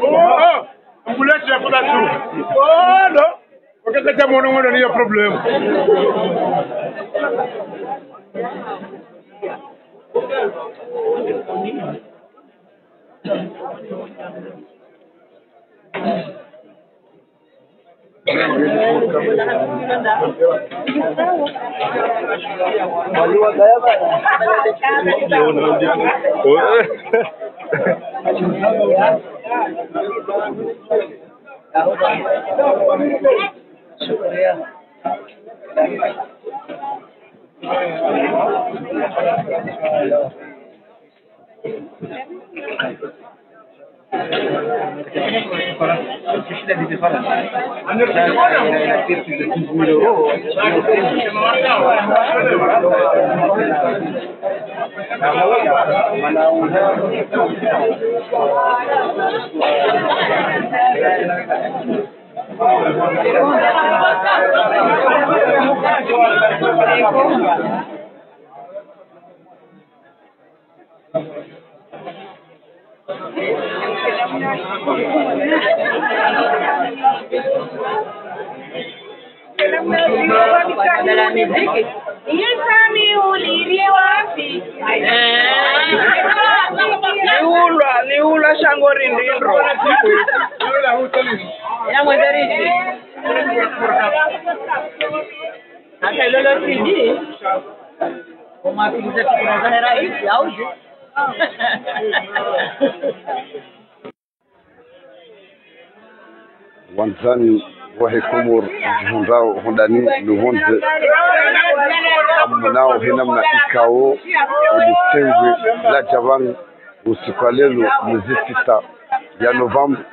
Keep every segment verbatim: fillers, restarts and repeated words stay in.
Oh, oh, ambulance ya kula tu. Oh, non. Wakati ya mwana mwana ni ya problème. Liulwa, liulwa shango rindindro. Ya mwezi riti. Hata ilolo T V. Umapinza fikira za raisi, auje. Wandzani wahe Komori, mdjihundrao hondani no pvondze. Amunao he namna ikao, ulitengwe la djavang usiku wa lelo, mwezi sita ya novembre.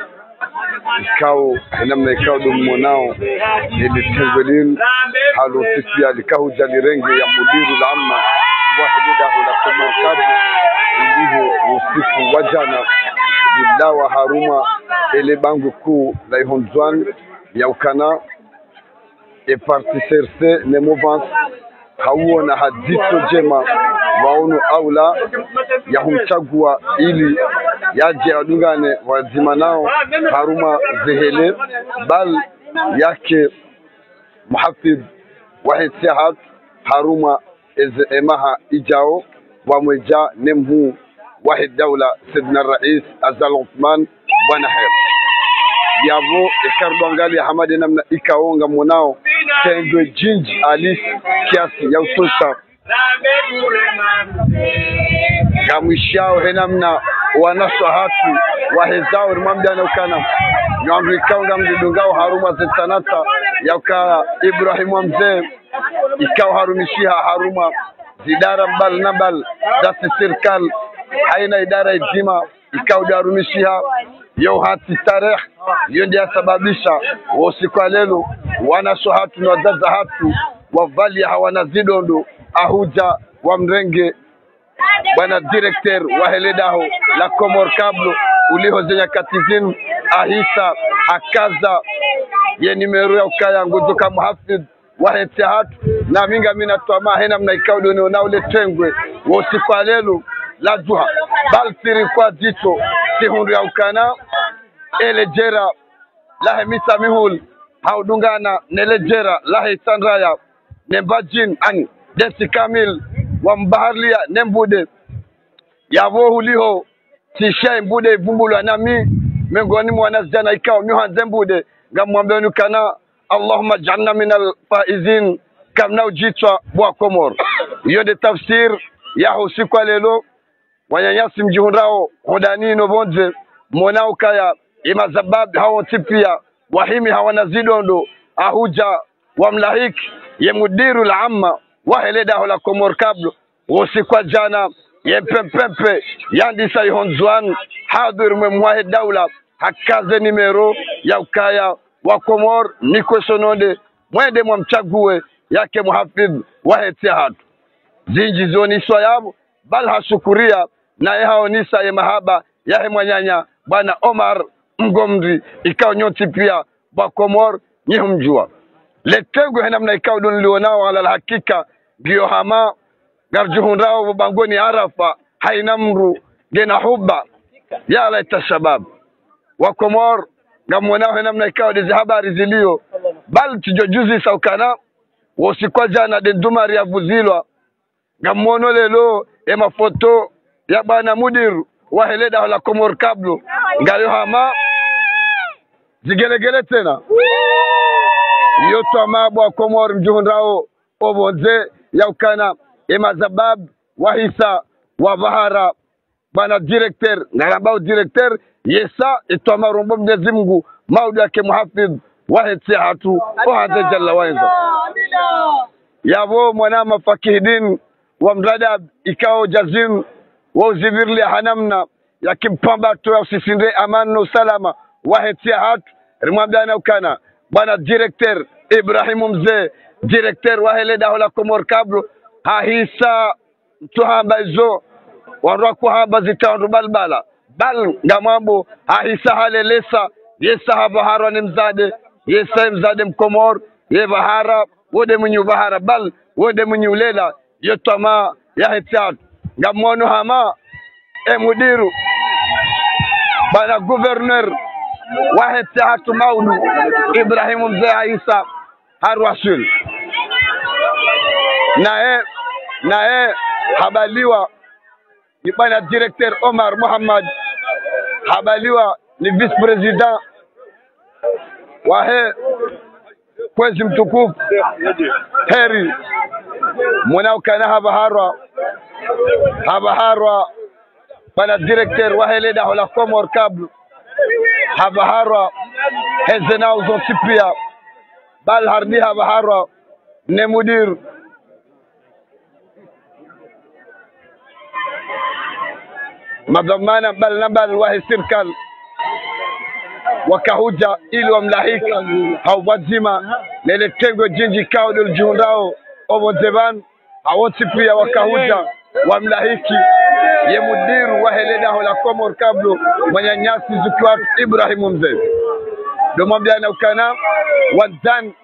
Ikao, he namna ikao ndo mwonao, ele tengwe linu, halo siku ya likao hudja lirenge ya mudiru la amma, wahe le daho la Komori Cable, uliho usiku wa djana, lilawa harumwa ele bangwe kuu la iho Ndzuani, ya ukana, e parti C R C ne mouvance, hawona ha dzitso djema, waono aula ya humtsagua ili yadje yadungane wadzima nao harumwa zehele, bal yake muhafidh wahe ntsi yahatru harumwa eze emaha idjao, pvamwedja ne mhuu wahe daula, Saidina Rais Azali Assoumani, bwana heri. Yapvo, eka ridjo angalia hama nde namna ikao ngamwonao, tengwe djindji halisi kiasi ya utosha. Ngamwishao he namna wanashe wahatru wahezao rimwambiana ukana, nyi wandru ikao ngamridungao harumwa ze tsanatsa, ya uka Ibrahim wa Mze, ikao harumishiha harumwa zidara mbali na mbali za sirikali, haina idara idzima ikao nde harumishiha, yo hatsi tarehi, yo nde yasababisha wo usiku wa lelo, wanashe wahatru no wadzadze wahatru, wavalia hawana zidondo, ahudja wamrenge bwana directeur wahe le daho la Comores Câble, uliho ze nyakati zinu, ahisa, hakaza ye numéro ya ukaya ngudjoka muhafidh wahe ntsi yahatru, na mi ngamina twamaa he namna ikao ndo nionao le tengwe, wo usiku wa lelo, ladjuha. Bal tsiri kwa dzitso, tsihundru ya ukana, ele djera lahe Mitsamihuli, ha udungana nele djera lahe Itsandraya, ne Mbadjini, ani, nde ntsi kamili, wa Mbaharliya, ne Mbude. Yapvo huliho, tsisha Mbude ivumbulwa nami, mengoni mwa wanazidjana ikao mi handze Mbude, ngamwambioni ukana, اللهم اجعلنا من الفائزين, kamna udjitswa bwa Komori. Iyo nde tafsiri yaho usiku wa lelo, wananyasi mdjihundrao hondani no pvondze, mwona ukaya, imazababi hawo ntsi pia, wahimi hawana zidondo, ahudja wamlahiki, ye mudiru la amma wahe le daho la Comores Câble, wo usiku wa djana, ye mpempempe, yandisa iho Ndzuani, hadhuri mwe mhuu wahe daula, hakaze numéro ya ukaya, wa Komori, ni kwe sononde, mwende mwamtsague, yake muhafidh wahe ntsi yahatru. Zindji zioniswa yapvo, bal hashukuria, naye haonisa ye mahaba yahe mwananya, bwana Omar Mgomri, ikao nyontsi pia, bwa Komori, nyi humdjua. Le tengwe he namna ikao ndo nilionao ala la hakika, ngiyo hama, ngaridjihundrao pvo bangweni Arafa, haina mdru ngena huba. Ya laita shabab. Wakomori, ngamwonao he namna ikao ndezi habari ziliyo. Bal tsidjo djuzisa ukana, wo usiku wa djana nde ndumari yavuzilwa. Ngamwono leo, e mafoto ya bwana mudiru wahe le daho la Comores Câbles, ngayo hama, zigelegele tsena. Yo twamaa bo wakomori mdjihundrao, opvondze ya ukana, e mashabab, wahisa, wapvahara, bwana directeur, ngarambao directeur, yesa, e twamaa rombo Mnyezi Mungu, maudu yake muhafidh, wahe ntsi hatru, o handze djalla wa enza. Yapvo mwanama Fakihidin, wa mradab, ikao djazin, wa uzivirli ha namna, ya kimpambato ya usisindre amani no usalama, wahe ntsi hatru, rimwambiana ukana, bwana directeur, Ibrahim Mze, directeur wahe le daho la Comores Câbles, hahisa, ntsu hamba izo, wandru wakuhamba zita wandru balbala. Bal ngamwambo, hahisa halelesa, yesa hapvaharwa ni mzade, yesa mzade Mkomori, ye pvahara, wo nde mwinyi upvahara, bal, wo nde mwinyi ulela, yo twamaa yahe ntsi hatru. Ngamwono hama, e mudiru, bwana gouverneur, wahe ntsi hatru maudu, Ibrahim Mze Aisa, harwaswili. Naye, naye, habaliwa, ni bwana directeur Omar Mohamed, habaliwa, ni vice-président, wahe, kwezi mtukufu, heri, mwana ukana hapvaharwa, hapvaharwa, bwana directeur wahe le daho la Comores Câbles, hapvaharwa, heze nao zontsi pia, bal hardi hapvaharwa, ne mudiru. Madhwamana mbali na mbali wahe sirikali, wakahudja ili wamlahiki, ha upvwadzima, nele tengwe djindji kao ndo lidjihundrao, opvondze pvanu, hawontsi pia wakahudja, wamlahiki, ye mudiru wahe le daho la Comores Câbles, mwananyasi zuki watru Ibrahim Mze. Ndo mwambiana ukana, wandzani,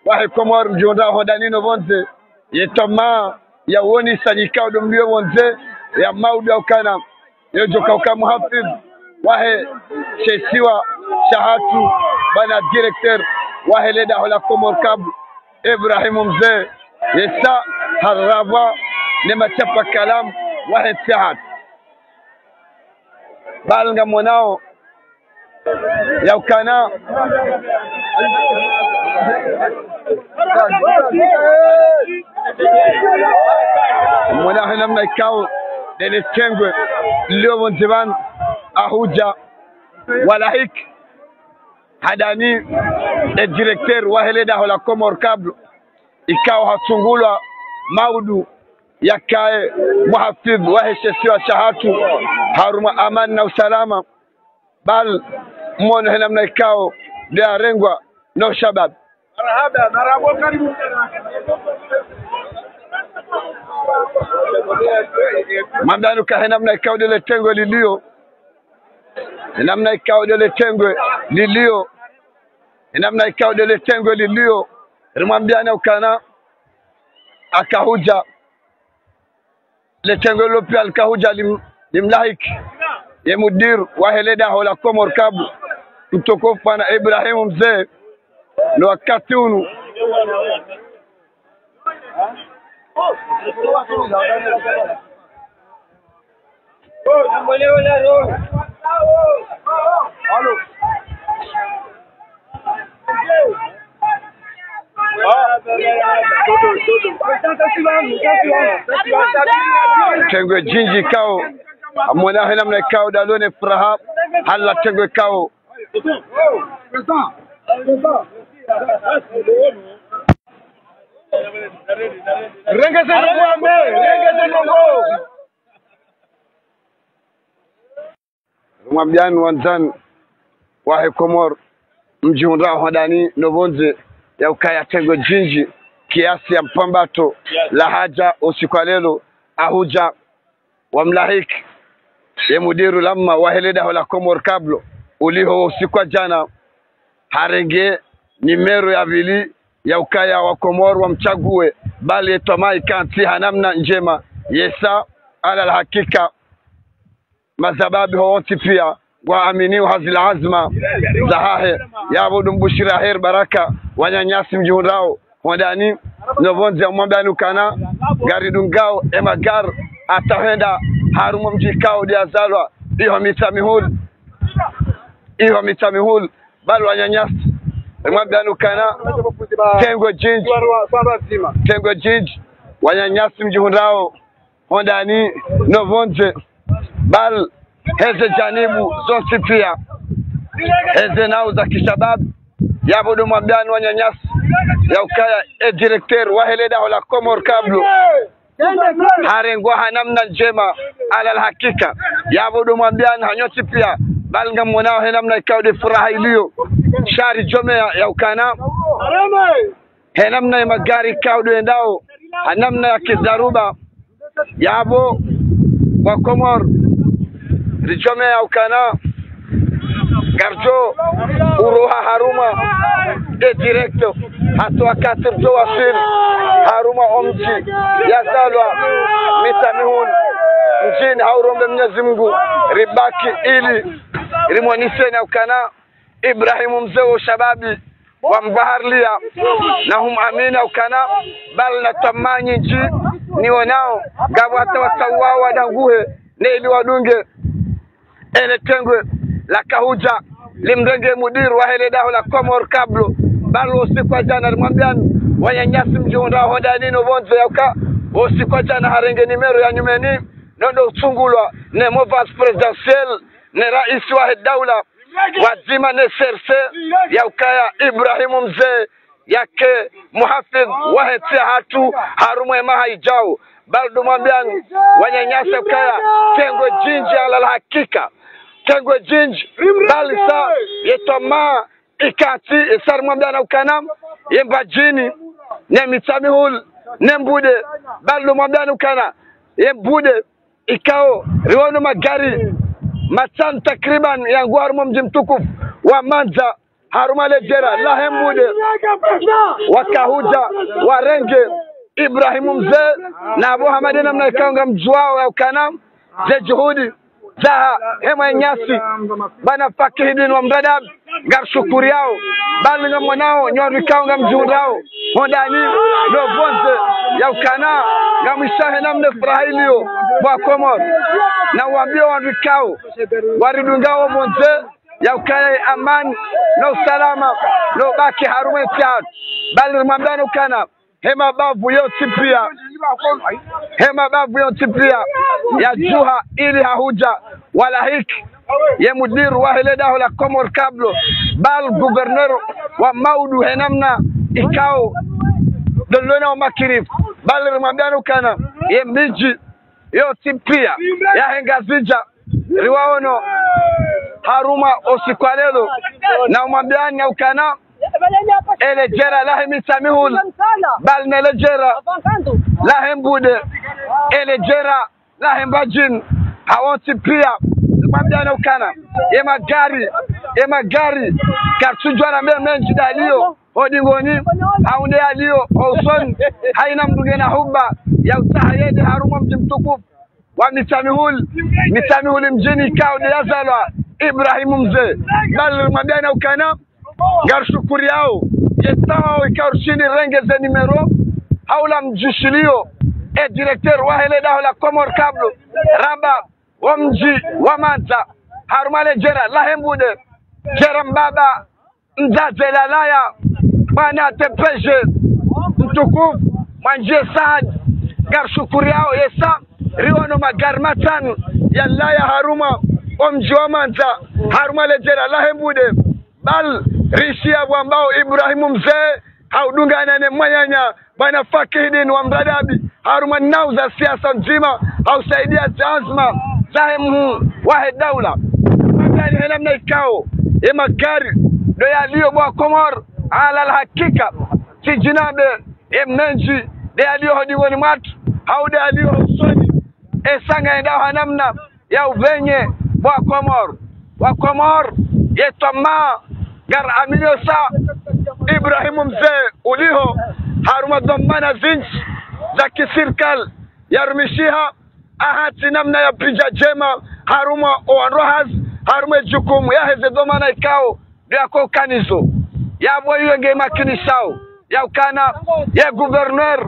wahe Comores mdjihundrao hodani no pvondze, ye twamaa ya wonesa nyikao ndo mliyo pvondze, ya maudu ya ukana, yo djo kauka muhafidh, wahe she isiwa shahatru, bwana directeur, wahe le daho la Comores Câbles, Ibrahim Mze, yesa harapvwa ne machapa kalamu, wahe ntsi hatru. Bal ngamwonao, ya ukana. Mwona he namna ikao, ndele tengwe, lio pvondze pvanu, ahudja, walahiki, handani, e directeur wahe le daho la Comores Câbles, ikao hatsungulwa maudu yakaye muhafidh wahe she isiwa shahatru, harumwa amani na usalama, bal mwono he namna ikao nde yarengwa no shabab. Marahaba, marahaba, karibu. Mwambiani uka he namna ikao ndele tengwe lilio, he namna ikao ndele tengwe lilio, he namna ikao ndele tengwe lilio, rimwambiana ukana, akahudja, le tengwe lo pia likahudja lim-, limlahiki, ye mudiru wahe le daho la Comores Câbles, mtukufu bwana Ibrahim Mze, no wakati unu. Tengwe djindji ikao, mwona he namna ikao ndalo ne furaha, hala tengwe ikao. Rengeze nongo, ame, rengeze nongo. Mwambiani wandzani wahe Comores, mdjihundrao hodani no pvondze, ya ukaya tengwe djindji, kiasi ya mpambato, lahadja usiku wa leo, ahudja, wamlahiki, ye mudiru lama wahe le daho la Comores Câbles, uliho usiku wa djana, harenge nimero ya pvili, ya ukaya wa Komori wamtsague, bali ye twamaa ikantsi ha namna ndjema, yesa, ala la hakika. Mashababi ho wontsi pia, ngwa aminio ha zila azma zahahe, yapvo ndo mbushira heri baraka, wananyasi mdjihundrao, hondani, no pvondze ya mwambiani ukana, ngaridungao, ye magari, hata hwenda, harumwa mdji ikao nde yazalwa, iho Mitsamihuli, iho Mitsamihuli, bali wananyasi, mwambiani ukana, tengwe djindji, tengwe djindji, wananyasi mdjihundrao, hondani, no pvondze, bali, heze janibu, zontsi pia, heze nau za kishababi, yapvo ndo mwambiani wananyasi, ya ukaya, ye directeur, wahe le daho la Comores Câbles, harengwa ha namna ndjema, ala la hakika, yapvo ndo mwambiani ha nyontsi pia, bali ngamwonao he namna ikao nde furaha ilio, shari djomea ya ukana, he namna ye magari ikao ndo yendao, ha namna ya kidharuba, yapvo, wa Komori, ridjomea ukana, ngaridjo, uruha harumwa, ye direct, hata wakati ridjo waswili, harumwa omdji, yazalwa, Mitsamihuli, mdjini ha urombe Mnyezi Mungu, ribaki ili, rimwoneseni ukana, Ibrahimu Mze wo shababi, wa mbaharilia, na hum amina ukana, bali na twamaa nyindji, niwonao, ngapvo hata watsauwao wadanguhe, ne ili wadunge, ele tengwe, la kahudja, limrenge mudiru wahe le daho la Comores Câbles, bali wo usiku wa djana rimwambiani, wananyasi mdjihundrao hondani no pvondze ya uka, wo usiku wa djana harenge nimero ya nyumeni, no ndo utsungulwa, ne mouvance présidentielle, ne raisi wahe daula, wadzima ne C R C, ya ukaya Ibrahimu Mze, yake muhafidh wahe ntsi yahatru, harumwa ye maha idjao. Bali ndo mwambiani, wananyasi ukaya, tengwe djindji ala la hakika. Tengwe djindji, bali sa, ye twamaa, ikantsi, yesa rimwambiani ukana, ye Mbadjini, ne Mitsamihuli, ne Mbude, bali ndo mwambiani ukana, ye Mbude, ikao, riwono magari, matsanu takriban, yangu harumwa mdji mtukufu, wa Mandza, harumwa le djera, lahe Mbude, wakahudja, warenge, Ibrahimu Mze, na Abu Hamadi namna ikao ngamdjuwao ya ukana, ze juhudi, zaha, he mwananyasi, bwana Fakihidin wa Mradabi, ngarishukuriyao, bali ngamwonao, nyi wandru ikao ngamdjihundrao, hondani, no pvondze, ya ukana, ngamwishahe namna furaha ilio, wa Komori, na wambie wandru ikao, waridungao pvondze, ya ukaya amani, no usalama, no ubaki harumwa ye ntsi yahatru, bali rimwambiani ukana, he mabavu yontsi pia. He mabavu yontsi pia. Yadjuha ili hahudja. Walahiki. Ye mudiru wahe le daho la Comores Câbles. Bali gouverneur wa maudu he namna ikao. Ndo lona wa makinifu. Bali rimwambiani ukana. Ye midji. Yontsi pia. Yahe Ngazidja. Riwaono harumwa usiku wa leo, na umwambiani ukana, ele djera lahe Mitsamihuli, bali nele djera lahe Mbude, ele djera lahe Mbadjini, ha wontsi pia, umwambiani ukana, ye magari, ye magari, karitsudjuwa rambe mendji ndaliyo, ho dingoni, hau nde yaliyo, ho usoni, haina mdru ngena huba, ya utsaha yende harumwa mdji mtukufu, wa Mitsamihuli, Mitsamihuli mdjini ikao nde yazalwa Ibrahimu Mze. Bali rimwambiani ukana, ngarishukuriyao, ye tsaha ikao rishindi rirenge ze nimero, hau la mdjushiliyo, e directeur wahe le daho la Comores Câbles, ramba, wa mdji, wa Mandza, harumwa le djera, lahe Mbude, djera mbaba, mdzadze lalaya, bwana T P G, mtukufu, Mwandjie Saad, ngarishukuriyao yesa, riwono magari matsanu, yalaya harumwa, omdji wa Mandza, harumwa le djera lahe Mbude, bali, rishiya wambao Ibrahimu Mze, ha udungana ne mwananya, bwana Fakihidin wa Mradabi, harumwa nau za siasa ndzima, ha usaidia ze azma, zahe mhuu, wahe daula. Magari he namna ikao, ye magari, ndo yaliyo wa Komori, ala la hakika, tsi djina be, ye mendji, nde yaliyo ho dingoni mwatru, hau nde yaliyo ho usoni, yesa ngayendao ha namna, ya upvenye, wa Komori, wa Komori, ye twamaa, ngaraminio sa, Ibrahim Mze uliho harumwa dhwamana zindji za kisirikali yarumishiha, ahantsi namna ya pvidja djema harumwa owandru hazi, harumwa djukumu yaheze dhwamana ikao ndo yakokanazo. Yapvo iyo nge makinishao ya ukana ye gouverneur,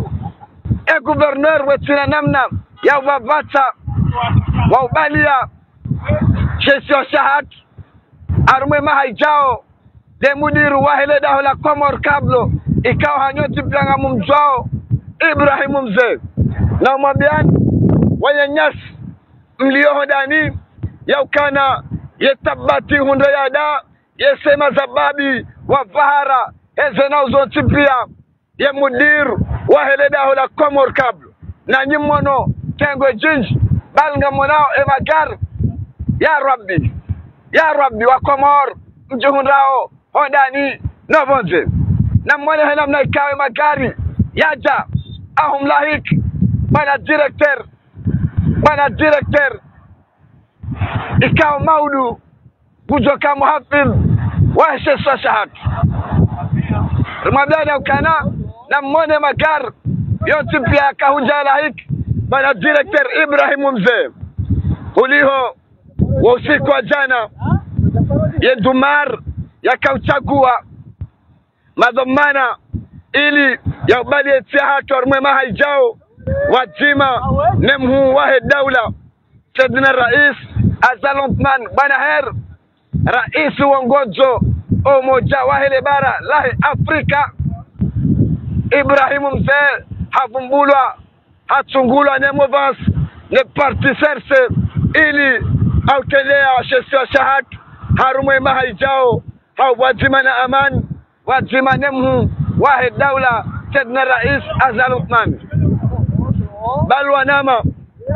ye gouverneur wetsina namna ya upvapvatsa wa ubalia she isiwa shahatru harumwa maha idjao, nde mudiru wahe le daho la Comores Câbles, ikao hanyu wontsi pia ngamumdjuao, Ibrahim Mze. Na umwambiani wananyasi mlio hondani ya ukana ye tabati hundre yada, ye sema za babi wa pvahara, heze nau zontsi pia, ye mudiru wahe le daho la Comores Câbles. Na nyi mwono tengwe djindji, bal ngamonao ye magari. Ya Rabbi, ya Rabbi, wa Comores mdjihundrao hondani no pvondze, na mwone he namna ikao ye magari yadja, ahu mlahiki bwana directeur, bwana directeur, ikao maudu kudjoka muhafidh wahe she isiwa shahatru. Rimwambiani ukana na mwone magari yontsi pia yakahundja lahiki bwana directeur Ibrahim Mze. Uliho wo usiku wa djana, ye ndumar yakautsagua madhwamana ili ya ubali ye ntsi yahatru harumwa maha idjao, pvwadzima ne mhuu wahe daula, Saidina Rais Azali Assoumani, bwana her rais wongozo o umoja wahe le bara lahe Afrika. Ibrahim Mze havumbulwa, hatsungulwa ne mouvance, ne parti C R C, ili autelea she isiwa shahatru harumwa maha idjao, ha upvwadzima na amani, pvwadzima ne mhuu wahe daula, Saidina Rais Azali Assoumani. Bal wanama,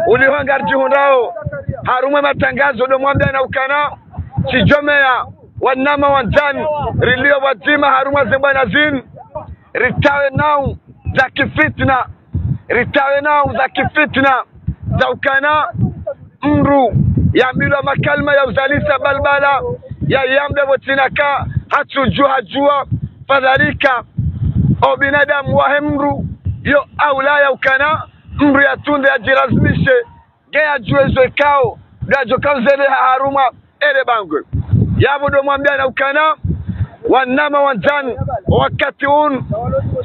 uliho ngaridjihundrao harumwa matangazo, ndo mwambiani ukana tsidjomeya wanama wandzani, rilio pvwadzima harumwa ze mbwana zinu, ritawe nau za kifitna, ritawe nau za kifitna, za ukana mndru yambilwa makalima ya uzalisa balbala, ya yambe pvotsina ka hatsudjuha djuwa, fadhalika o binadamu wahe mndru yo aula ya ukana mndru yatunde yadjilazimishe, nge yadjuwe zo ikao ndo yadjoka uzeleha harumwa ele bangwe. Yapvo ndo mwambiani ukana wanama wandzani, wakati unu,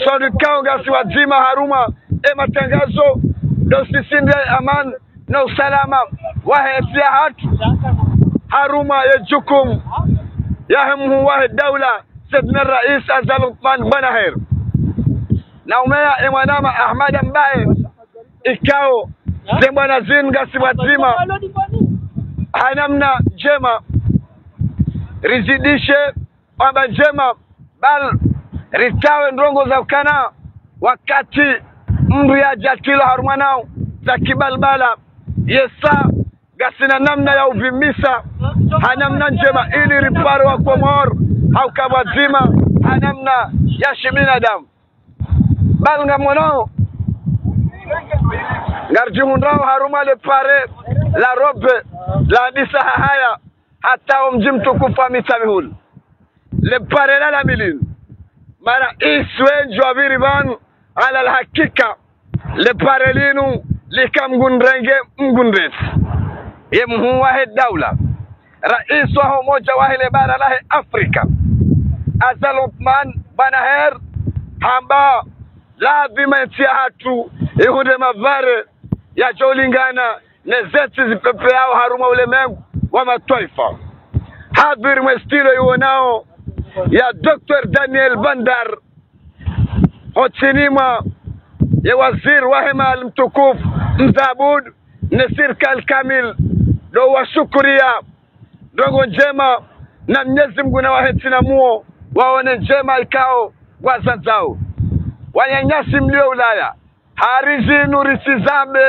sontsi ikao ngasi pvwadzima harumwa ye matangazo, ndo sisi nde amani no usalama wahe ntsi yahatru, harumwa ye djukumu yahe mhuu wahe daula, Saidina Rais Azali Assoumani, bwana her. Na umeya ye mwanama Ahmada Mbaye, ikao ze mbwana zinu ngasi pvwadzima ha namna ndjema, rizidishe amba ndjema, bal ritawe ndrongoo za ukana wakati mndru yadja tilwa harumwa nau za kibalbala, yesa ngasina namna ya upvimisa ha namna ndjema ili ripare wa Komori ha uka pvwadzima ha namna ya shibinadamu. Bal ngamonao, ngaridjihundrao harumwa le pare la Robe la Addis Ababa, hata o mdji mtukufu wa Mitsamihuli. Le pare la lamilini, marais wendji wapviri pvanu, ala alhakika, le pare linu lika Mngu nirenge, Mngu niritsi. Ye mhuu wahe daula, rais waho umoja wahe le bara lahe Afrika, Azali Assoumani, bwana her, hamba lazima entsi yahatru ihundre mapare yadjo ulingana ne zentsi zipvepveyao harumwa ulemengu wa matwaifa. Hadhwiri mwe stilo iwonao ya Docteur Daniel Bandar, hotsini mwa ye waziri wahe mali mtukufu Mze Abdou ne sirikali kamili, ndo washukuria ndrongoo ndjema na Mnyezi Mngu na wahe ntsi na muo waone ndjema ikao wazandzao. Wananyasi mlio Ulaya, hari zinu risizambe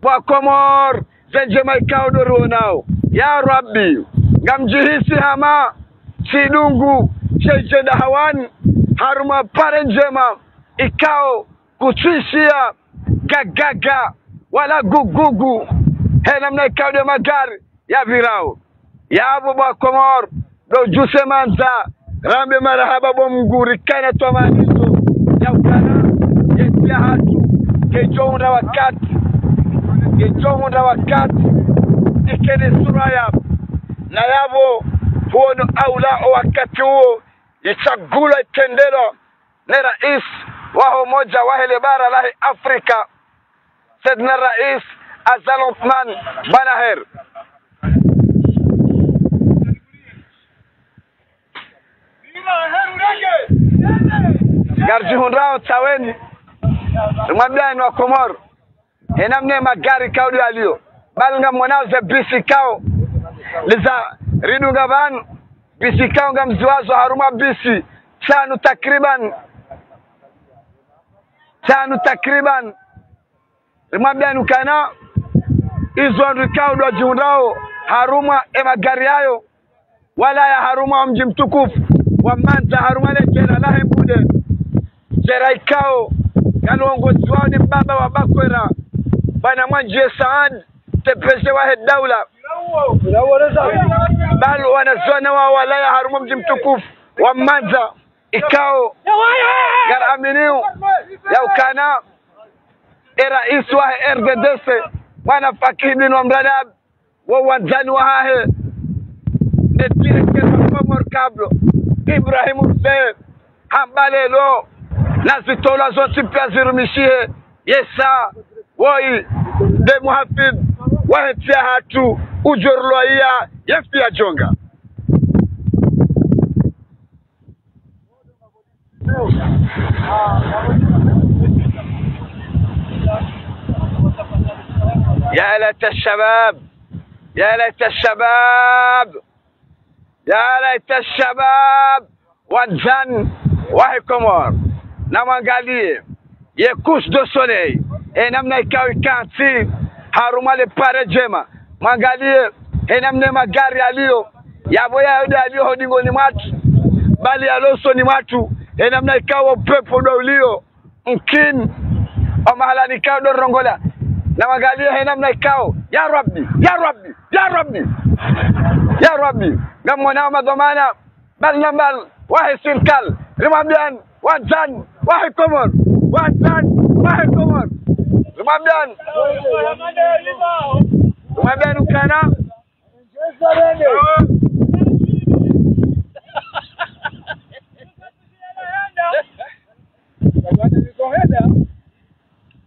wa Komori ze ndjema ikao ndo rionao. Ya Rabbi, ngamdjihisi hama shidungu she djenda hawani harumwa pare ndjema ikao kutsishia gagaga wala gugugu he namna ikao nde magari yapvirao. Yapvo wa Komori, ndo udjuse mandza Rambe marahaba bo Mngu rikana twamanizo ya ukana, ye ntsi yahatru, ngedjo hundra wakati, ngedjo hundra wakati, ikene sura ya, na yapvo, huono aula o wakati uwo, itsagulwa itrendelwa, ne rais waho umoja wahe le bara lahe Afrika, Saidina Rais Azali Assoumani, bwana her. Ngaridjihundrao Tsaweni, rimwambiani wa Komoro, he namna ye magari ikao ndo yaliyo. Bali ngamwonao ze bisi ikao, liza ridunga pvanu, bisi ikao ngamziwazo harumwa bisi, tsanu takriban, tsanu takriban. Rimwambiani ukana, izo wandru ikao ndo wadjihundrao harumwa ye magari yayo, walawa harumwa mdji mtukufu wa Mandza, harumwa le jera lahe Mbude. Jera ikao, ngalo ongoziwao ni mbaba wa bakwera, bwana Mwandjiye Saad, T P G wahe daula. Bali wanazioni wao walawa harumwa mdji mtukufu wa Mandza, ikao, ngaraminio ya ukana, e rais wahe R T D C, bwana Fakihi bin Amralab, wo wandzani wahahe, ne directeur wa Comores Câbles, Ibrahim Hussein, hamba leo, na zitolwa zontsi pia zirumishihe, yesa, woyi, nde muhafidh wahe ntsi yahatru, udjo rilwaiya, ye ntsi ya djonga. يا ليت الشباب، يا ليت الشباب، يا ليت الشباب. Wandzani wahe Komori, namwangaliye ye couche de soleil, he namna ikao ikantsi harumwa le pare djema. Mwangaliye he namna ye magari yaliyo, yapvo yayo ndo yaliyo ho dingoni mwatru, bali yalo usoni mwatru, he namna ikao upepvo ndo uliyo, mkini, o mahala nikao ndo rongola. Namwangaliye he namna ikao, ya Rabbi, ya Rabbi, ya Rabbi, ya Rabbi. Ngamwonao madhwamana, mbali na mbali, wahe sirikali, rimwambiani, wandzani wahe Komori, wandzani wahe Komori. Rimwambiani, rimwambiani ukana,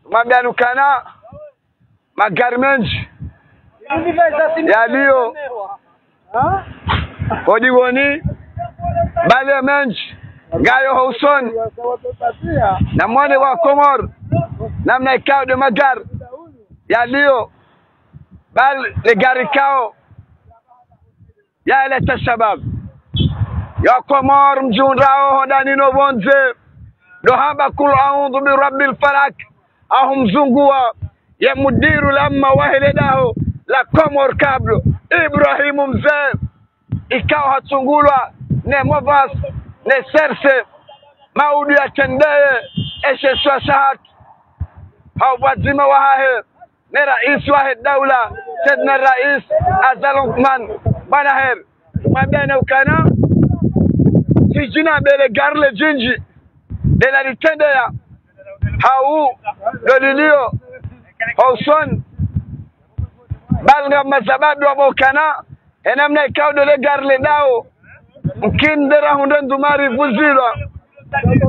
rimwambiani ukana, magari mendji yaliyo ho dingoni, bali mendji ngayo ho usoni. Namwone wa Komori, namna ikao nde magari yaliyo, bali le gari ikao, ya leta shabab. Ya Komori mdjihundrao hondani no pvondze, ndo hamba kul a'udhu bi rabbil falak, aho mzunguwa ye mudiru la mma wahe le daho la Comores Câbles, Ibrahim Mze, ikao hatsungulwa ne Movas, ne CRC, maudu ya trendeye, eshe swa shahat, ha upvwadzima wahahe, ne rais wahe daula, Saidina Rais Azali Assoumani, bwana her. Mwambiani ukana, si djina be le gari le djindji, be la litrendeya, hau, ndo liliyo ho usoni. Bali nga mazababi wamba ukana, he namna ikao ndo le gari le daho, mkini nde rahundre ndrumari vuzilwa.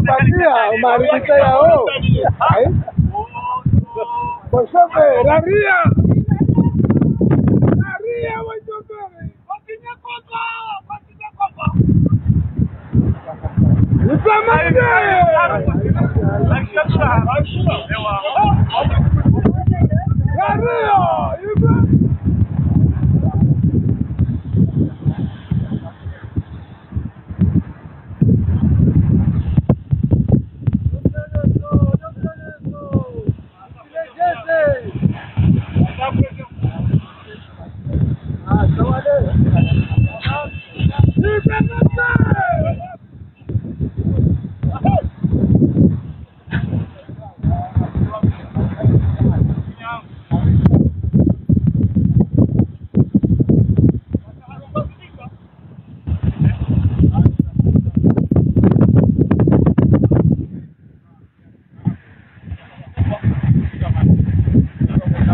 Badia, umari bita yao. Ai? Bonsobe, raria. Raria, bonsobe.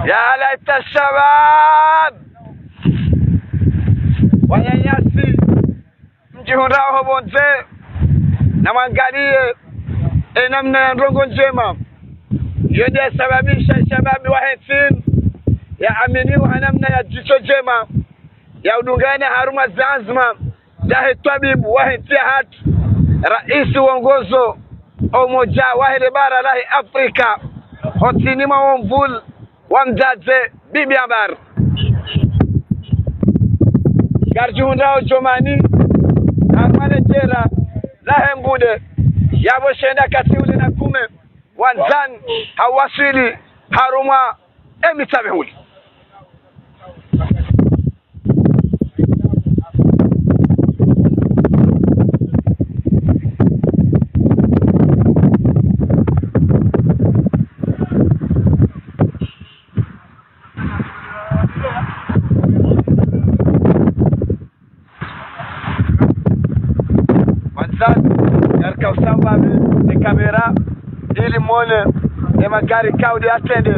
Ya laita shabab. Wananyasi, mdjihundrao ho pvondze, namwangaliye enamna ya ndrongoo ndjema. Iyo nde yasababisha shababi wahe ntsi yaaminiwa ha namna ya djitso ndjema, ya udungana harumwa ze anzma zahe twabibu wahe ntsi yahatru, raisi wongozo o umoja wahe le bara lahe Afrika, ho ntsini mwa wo mvuli wa mdzadze Bibi Ambar. Ngaridjihundrao Djomani, harumwa le djera lahe Mbude, yapvo shenda kati ule na kume, wandzani hawaswili harumwa e Mitsamihuli. Wandzani, ngarikao sambapvi ne kamera, ili mwone e magari ikao nde yatrende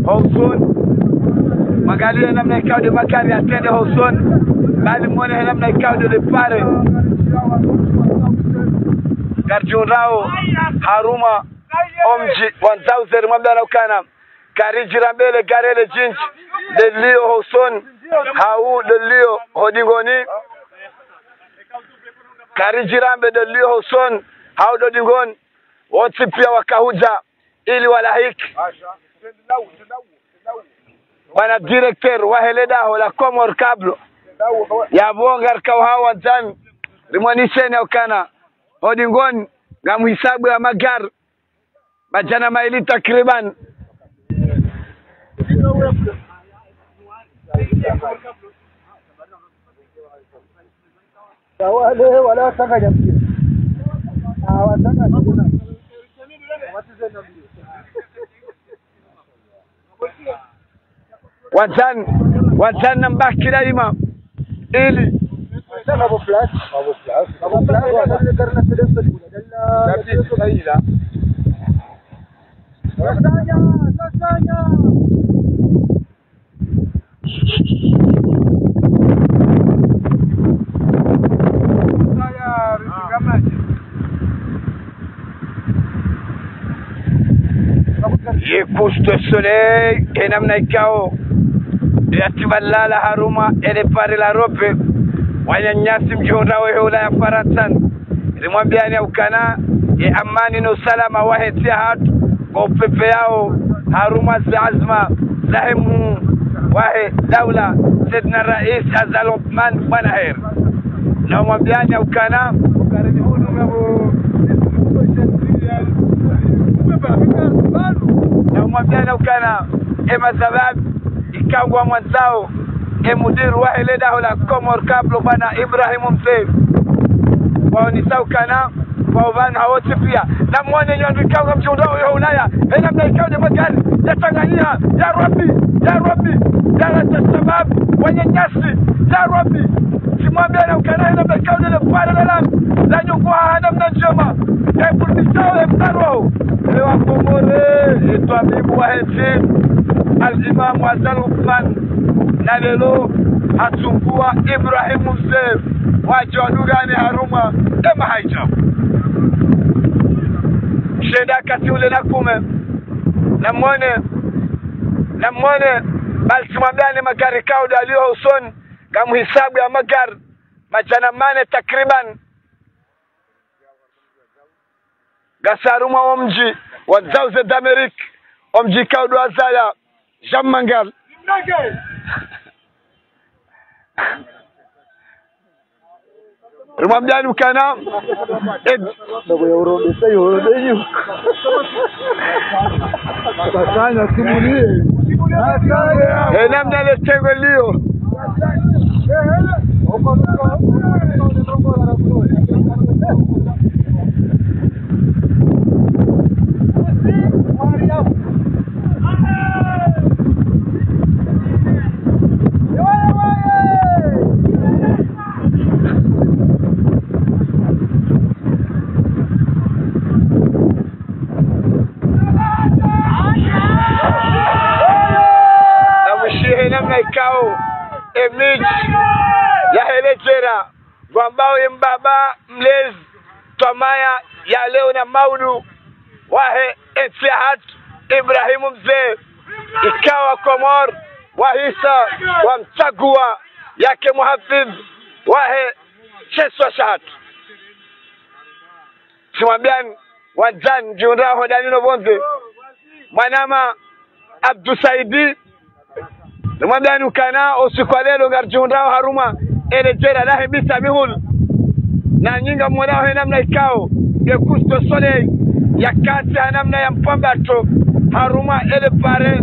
ho usoni. Mwangaliye namna ikao nde magari yatrende ho usoni, bali mwone he namna ikao nde le pare. Ngaridjihundrao harumwa o mdji wa Ndzauze, rimwambiyani ukana, karidjira mbele gari le djindji, nde lilo ho usoni, hau nde lilo ho dingoni. Karidjira mbe nde lilo ho usoni, hau nde dingoni. Wontsi pia wakahudja ili walahiki. Bwana directeur wahe le daho la Comores Câbles, yapvo ngarikao hawo wandzani, rimwoneseni ukana ho dingoni ngamhisabu ya magari madjana mayili takriban. Wale, wale watsanganya mpira. Ah, watsanganya mpira. Wandzani, wandzani, nambaki daima. Ili. Ye couche de soleil, e namna ikao yatibalala harumwa ele pare la Rope, wananyasi mdjihundrao he hula ya Farantsa. Rimwambiyani ukana, ye amani no usalama wahe ntsi yahatru, ngo upepeyao harumwa ze anzma zahe mhuu wahe daula, Saidina Rais Azali Assoumani Bwana Heri. Namwambiyani ukana, namwambiyani ukana, e mashababi, ikao ngwamwandzao e mudiri wahe le daho la Comores Câbles, bwana Ibrahim Mze, waonesa ukana, kwa upvanu hawontsi pia. Namwone nyi wandru ikao ngamdjihundrao ho Ulaya, e namna ikao nde magari yatsanganya, ya Rabbi, ya Rabbi, ya laita shabab, wananyasi, ya Rabbi. Rimwambiyani ukana e namna ikao nde le pare la lami, lanyunguha ha namna ndjema, yaburudishao e mna roho. Ewa Komori, e twabibu wahe ntsi, Al-Imam Azali Assoumani, na leo hatsungua Ibrahim Mze, wadje wadungane harumwa e mahaidja. Shenda kati ule na kume, namwone, namwone, bali rimwambiyani magari ikao nde yaliyo ho usoni, ngamhisabu ya magari madjana mane takriban. Ngasi harumwa wo mdji wa Ndzauze d'Amérique, wo mdji ikao ndo wazaya Jean Mangal. Rimwambiyani ukana, e, e namna le tengo liyo. Emidji yahe Ledjera, ngwambao ye mbaba mlezi, twamaya ya leo na maudu wahe entsi yahatru, Ibrahimu Mze, ikao wa Komori wahisa wamtsagua yake muhafidhu wahe shesiwa shahatru. Tsimwambiani, wandzani, djihundrao hodahoni no pvondze, mwanama Abdu Saidi, nimwambiani ukana, o usiku wa leo ngaridjihundrao harumwa Ledjera lahe Mitsamihuli. Na nyi ngamwonao he namna ikao, ye Couche du Soleil yakati ha namna ya mpvambato harumwa le pare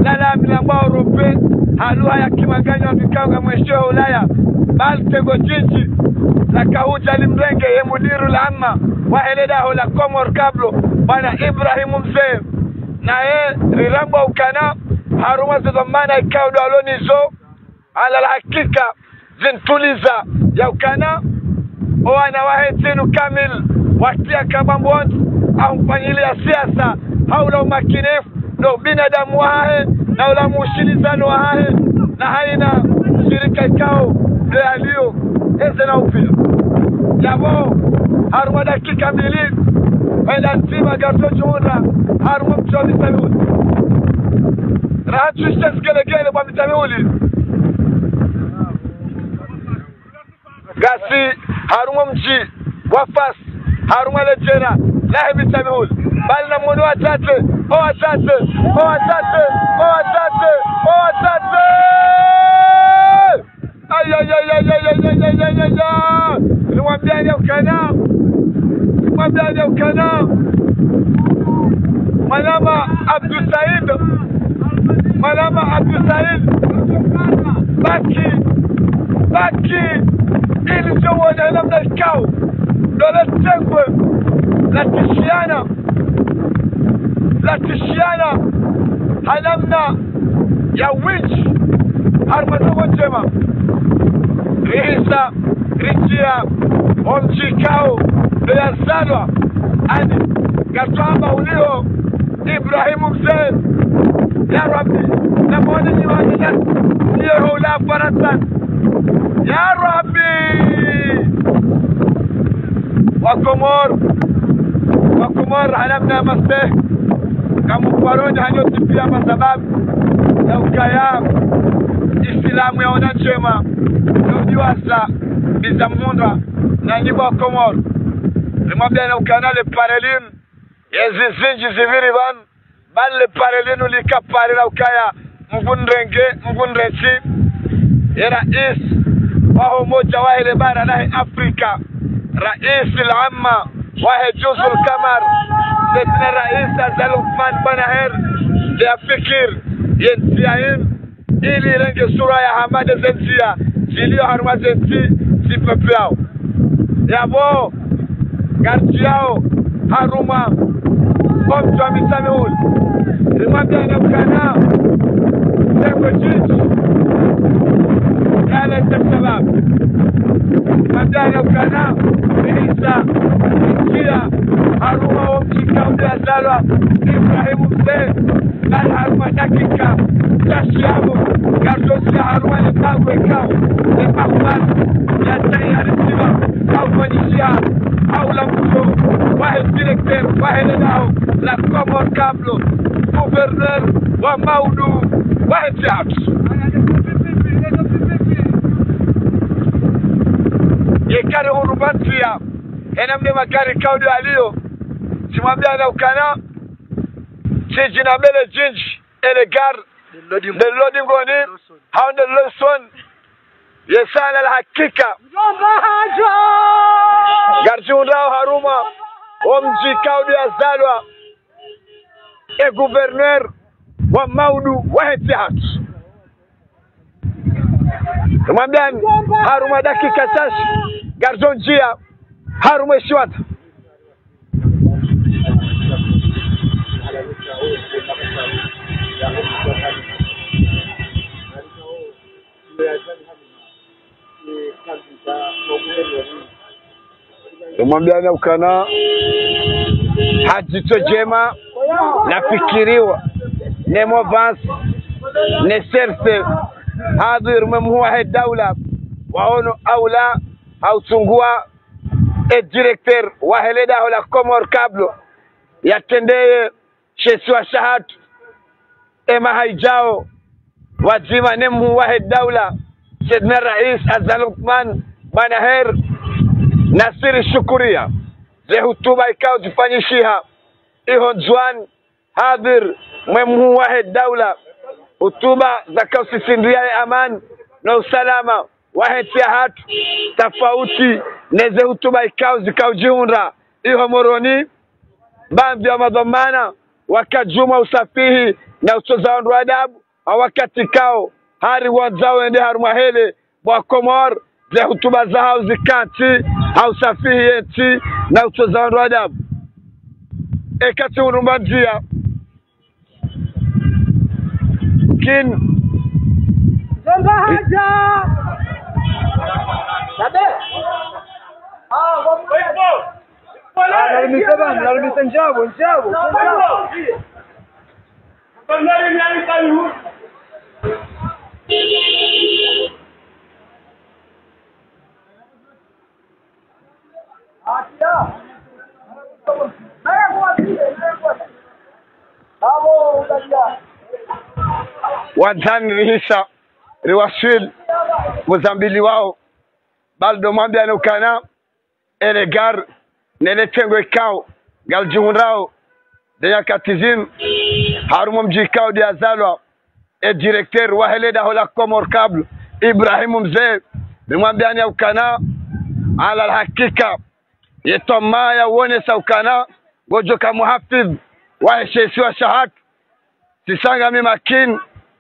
la lami lambwao Europe, ha lugha ya kimanganya wambikao ngamwesheho Ulaya, bali tengo djindji lakahudja limrenge ye mudiru la amma wahe ledaho la Comores Câbles, bwana Ibrahimu Mze. Naye rirambwa ukana, harumwa ze dhwamana ikao ndo alo nazo, ala la hakika, zintuliza ya ukana, o wana wahe ntsi inu kamili, watia kabambondi, ahumfanyilia siasa, ha ula umakinifu, no ubinadamu wahahe, na ula mushilizano wahahe, na haina shirika ikao ndo yalio, eze na upvira. Yapvo, harumwa dakika mbili, wenda ndzima ngaridjo djihundra harumwa mdji wa Mitsamihuli. Rahatru ishe zigelegele kwa Mitsamihuli. Ngasi harumwa mdji wa Fasi, harumwa Ledjera lahe Mitsamihuli. Bali namwone watsatse, o watsatse, o watsatse, o watsatse, o watsatse. Ay, ay, ay. Nimwambiani ukana, nimwambiani ukana, mwanama Abdu Said, mwanama Abdu Said, baki, baki, ili djo wone namna ikao ndo le tengwe latishiana, latishiana ha namna ya windji, harumwa ndrongoo ndjema. Rihisa, ridjia o mdji ikao ndo yazalwa, ani, ngatwamba uliho Ibrahimu Mze. Ya Rabbi, namwone nyi wananya, ndiyo hula Farantsa. Ya Rabbi! Wakomori, Wakomori, ha namna ya mastehi, ngamkwaroni hanyu tsi pia, kwa sababu ya ukaya Isilamu yaona ndjema, no udiwaza biza mhundra, na nyi Wakomori. Nimwambiani ukana le pare linu, ezi zindji zipviri pvanu, bali le pare linu lika pare la ukaya mvundrenge, mvundrentsi. Ye rais waho umoja wahe le bara lahe Afrika, rais la amma wahe Juzul Kamar, Saidina Rais Azali Assoumani, bwana heri, nde yafikiri ye ndzia inu, ili irenge sura ya hama nde ze ndzia zilio harumwa ze ntsi zipvepveyao. Yapvo, ngaridjiao harumwa o mdji wa Mitsamihuli. Nimwambiani ukana, tengwe djindji, yale tsababu. Nimwambiani ukana, rihisa, ridjia harumwa o mdji ikao ndo yazalwa Ibrahimu Mze. Bali harumwa dakika tsashi yapvo, ngaridjo djia harumwa le bangwe ikao, le bangwe ya tayari siba, kaufanyishiha, ha ula mdru wahe directeur wahe ledaho la Comores Câbles, gouverneur wa maudu wahe théâtre. Yeka rihurumbantia, he namna magari ikao ndo yalio, tsimwambiani ukana, tsidji na mbele djindji, ele gare, nde lilo Dingoni, hau nde lilo usoni. Ye sana la hakika. Ngaridjihundrao harumwa o mdji ikao ndo yazalwa e gouverneur wa maudu wahe théâtre. Nimwambiani, harumwa dakika tsashi, ngaridjo ndjia harumwa e shiwandza. Nimwambiani ukana, ha dzitso djema, nafikiriwa ne mouvance, ne C R C, Hadhir mwe mhuu wahe daula, waono aula, ha utsungua, e directeur wahe le daho la Comores Câbles, yatrendeye she isiwa shahatru, emaha idjao, pvwadzima ne mhuu wahe daula, Saidina Rais Azali Assoumani, Bwana Her, Nassir Shoukouria, ze hutuba ikao zifanyishiha iho Ndzuani, hadhir mwe mhuu wahe daula, hutuba zakao sisindria ye amani no usalama wahe ntsi yahatru, tafauti neze hutuba ikao zikao djihundra iho Moroni. Baadhwi ya madhwamana wakadjuma usafihi na utsoza wandru adabu, ha wakati ikao hari wandzao wende harumwa hele bwa Comores, ze hutuba zahao zikantsi ha usafihi ye ntsi na utsoza wandru adabu. Eka tsi urumba ndzia. Kin. Zomba haja. Tabe. Ah, nalumise bana, nalumise ndjabo, ndjabo, ndjabo. Wandzani rihisa, riwaswili, muzambili wao, bali ndo mwambiane ukana, ele gari, nele tengwe ikao, ngalidjihundrao, de nyakati zinu, harumwa mdji ikao de yazalwa, e directeur wahe le daho la Comores Câbles, Ibrahim Mze, rimwambiani ya ukana, ala alhakika, ye twamaa ya uonesa ukana, ngodjoka muhafidh, wahe she isiwa shahatru, sisanga mi makini,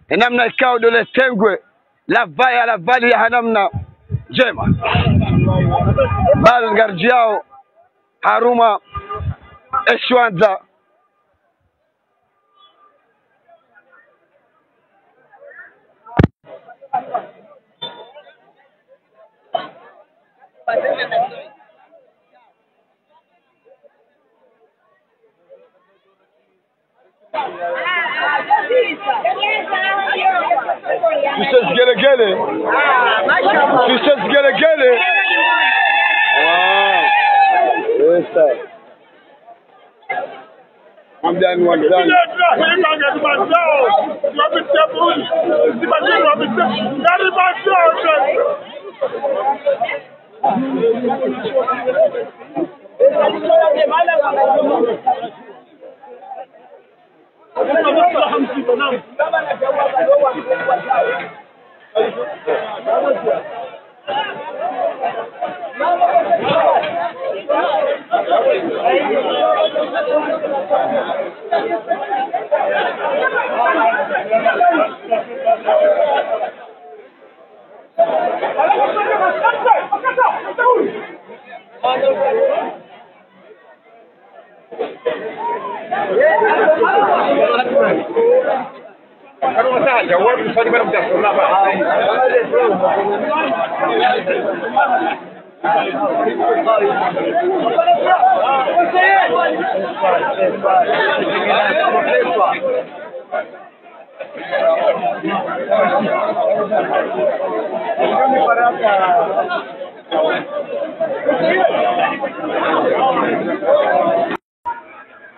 enamna ikao ndo le tengwe, lavaya, lavaliya ha namna ndjema. Bali ngaridjiao, harumwa, eshiwandza. Tuse zigelegele. Tuse zigelegele. Wow. Yes, sir. Mwambiani wandzani.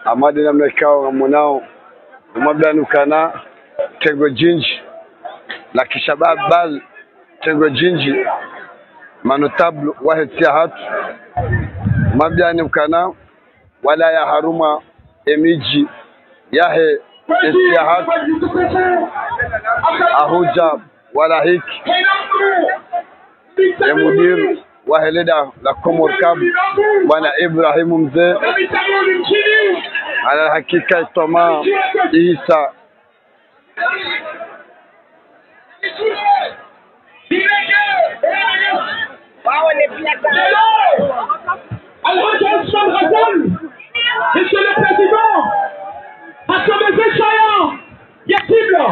Amade namna ikao ngamonao, umwambiani ukana, tengwe djindji, la kishababi bali, tengwe djindji, manotable wahe ntsi yahatru, umwambiani ukana, walaya harumwa emidji yahe entsi yahatru, ahudja walahiki, ye mudiru wahe le daho la Comores Câbles, bwana Ibrahim Mze, ala alhakika ye twamaa ihisa. Monsieur le Président, assemblée chaya ya Tibla.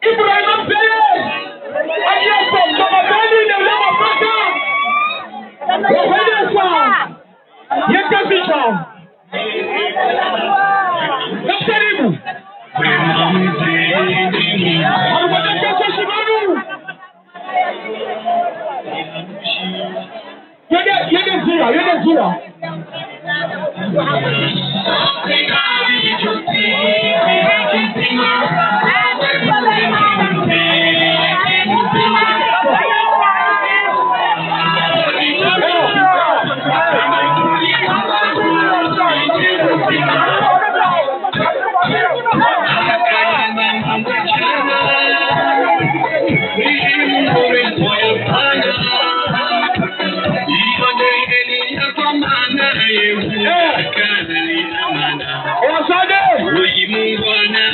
Ibrahim Mze, alias Mama Beni de la Mafaka, wahweleza, ye kapita. Kapita libu. Yende, yende ndzia, yende ndzia. Wazade!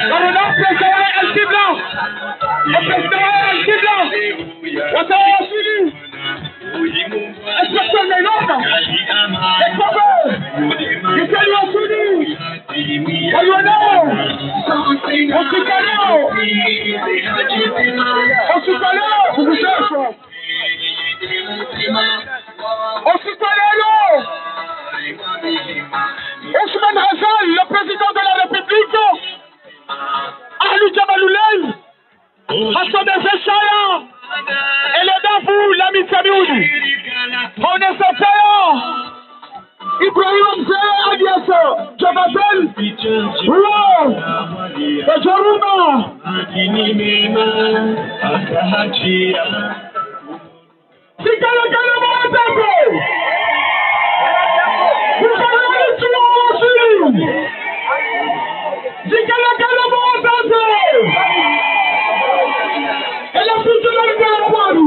Karuna président wa Al-Qibla! Président wa Al-Qibla! Wazade waswili! Inspecteur Nailonda! Ekwabe! Ikali waswili! Wayonao! Wasikaleo! Wasikaleo! Kukusasa! Wasikaleo! Ousmane Hassan, le président de la République, Ahlu Djabalulayn, Hassan Ezeshaya, et le Dafu, l'ami Samioudi. On est sur terre. Ibrahim Mze alias Djabatel. Wow. Bajoruma. Zikala kala mwazaze. Zikala kala mwazaze. Ela futu la kala kwani.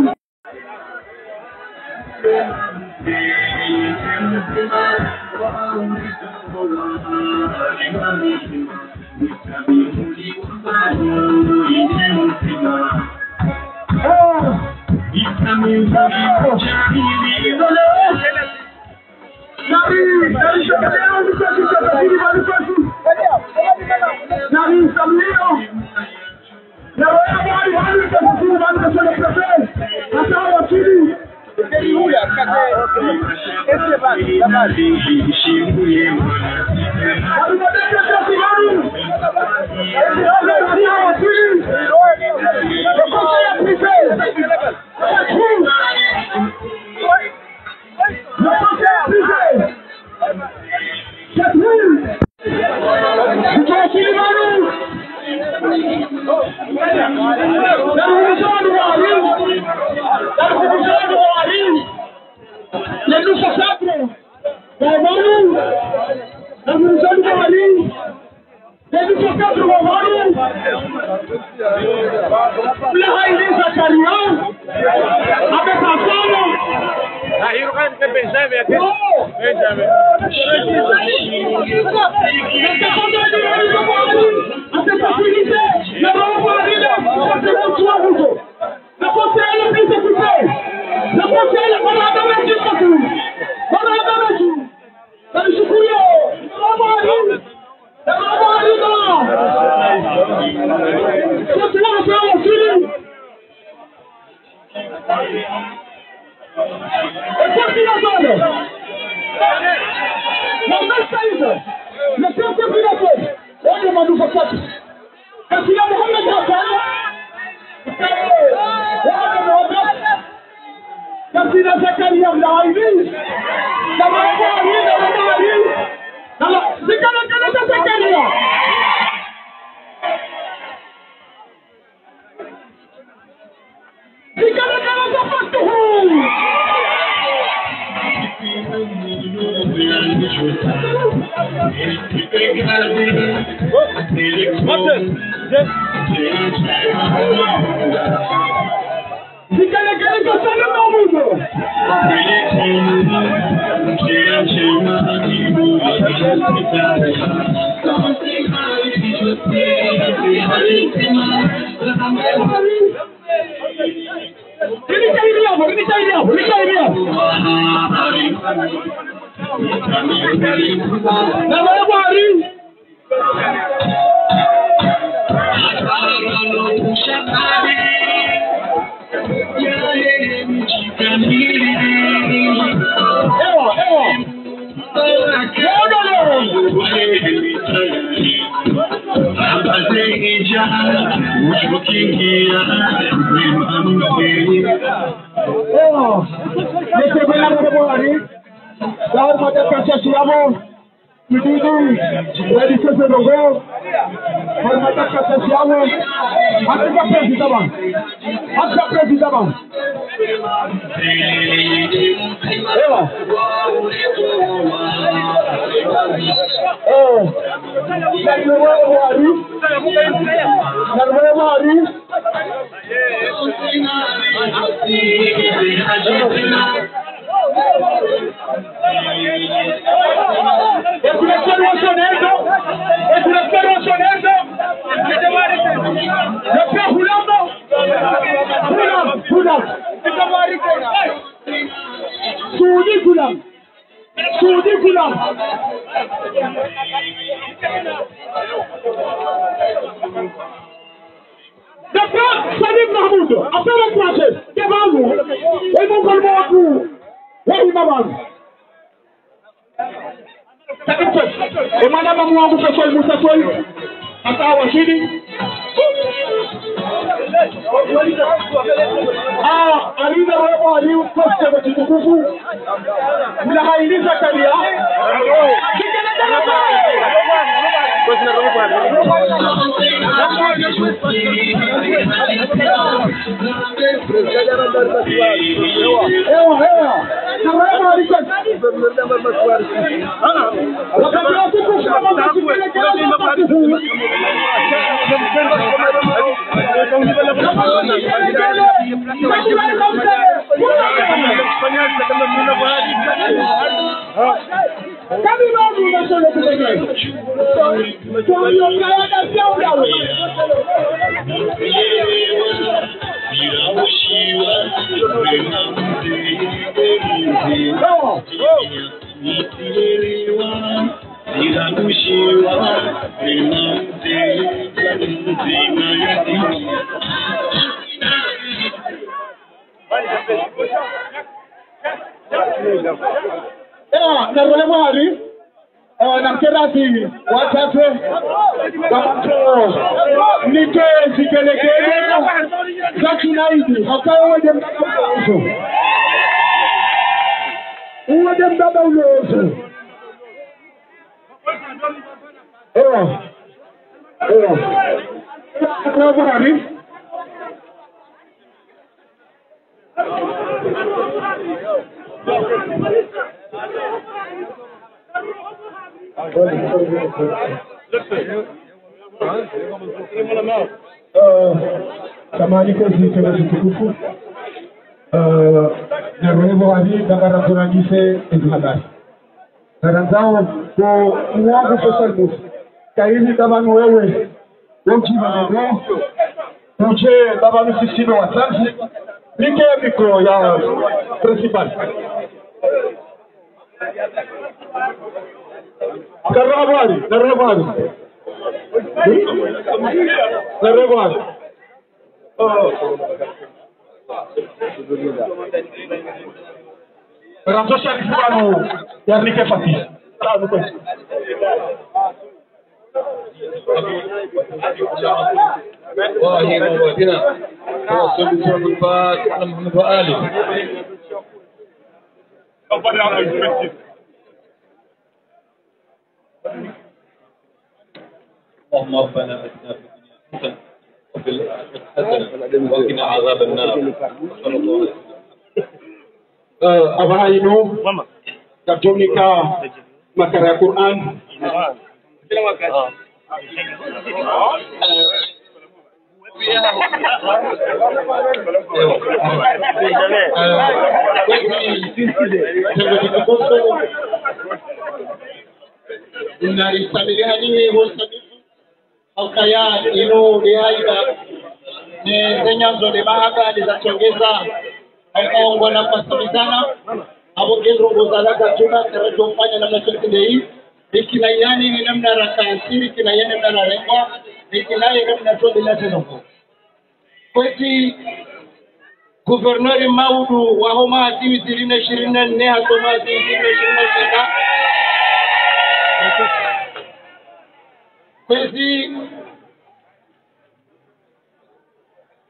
Zikala kala za Zakaria. Zikala kala za Fatuhu. Zikala kala za Sala Mamudo. Ewa, nese bela mwana mwari, dawari mata kasa siyabo, mdudu, wadi sese dogo, wadi mata kasa siyabo, hata président ba, hata président ba. Ewa. Eh, nalwe mwari, nalwe mwari. Sudi kula. Sudi kula. Docteur Salim Mahmoud, affaire étrangère, devant nous. Et nous, comme on dit, oui, maman. E mwananya wangu Faisal Musa Soy, ata washiri. Ah, alina roho ali kwa kitendo kitukufu. Mna haili Zakaria. Ewa, ewa. Ewa, narole mwari. Ewa, namkerazi watsatse. Nike zikelekele za Junaidi, haka uwe nde mbaba ulozo. Uwe nde mbaba ulozo. Ewa. Ewa. Ewa, mwari. Eh, samahani kwezi, tena tukufu. Eh, na roho mwari, na barakurandise, ezihadasi. Ngarandzao ko mwangu Faisal Musa. Kairi baba ni wewe. Wonji baba ni wewe. Uje baba ni sisi ni wazazi. Nike micro ya principal. Karabari, karabari. Karabari. Razo Sharifu pvanu, yarnike Fatih. Pvanu kwezi. Wahi, wahi, tina. Wa sallu ala Muhammad wa ala Muhammad wa ali. اللهم ربنا آتنا في الدنيا حسنة وفي الآخرة حسنة وقنا عذاب النار. صلى الله عليه وسلم. Eh, apvaha inu, katunika makara ya Qur'an. Narisamihani, haukaya inu ni haiba, ne zenyandzo ne mahaba, ne zatsongeza, hauka wongola kwa samizana, abo ngendrongo za laga tuna, tarajo mfanya namna tsontsi ndeyi, rikina yani ni namna rakantsi, rikina yani namna rarengwa, rikina yani namna tsontsi na tsenoko. Kwezi gouverneur maudu wa ho mwaha zihwi zili na ishirini na nne hata mwaha zihwi zili na ishirini na shenda. Kwezi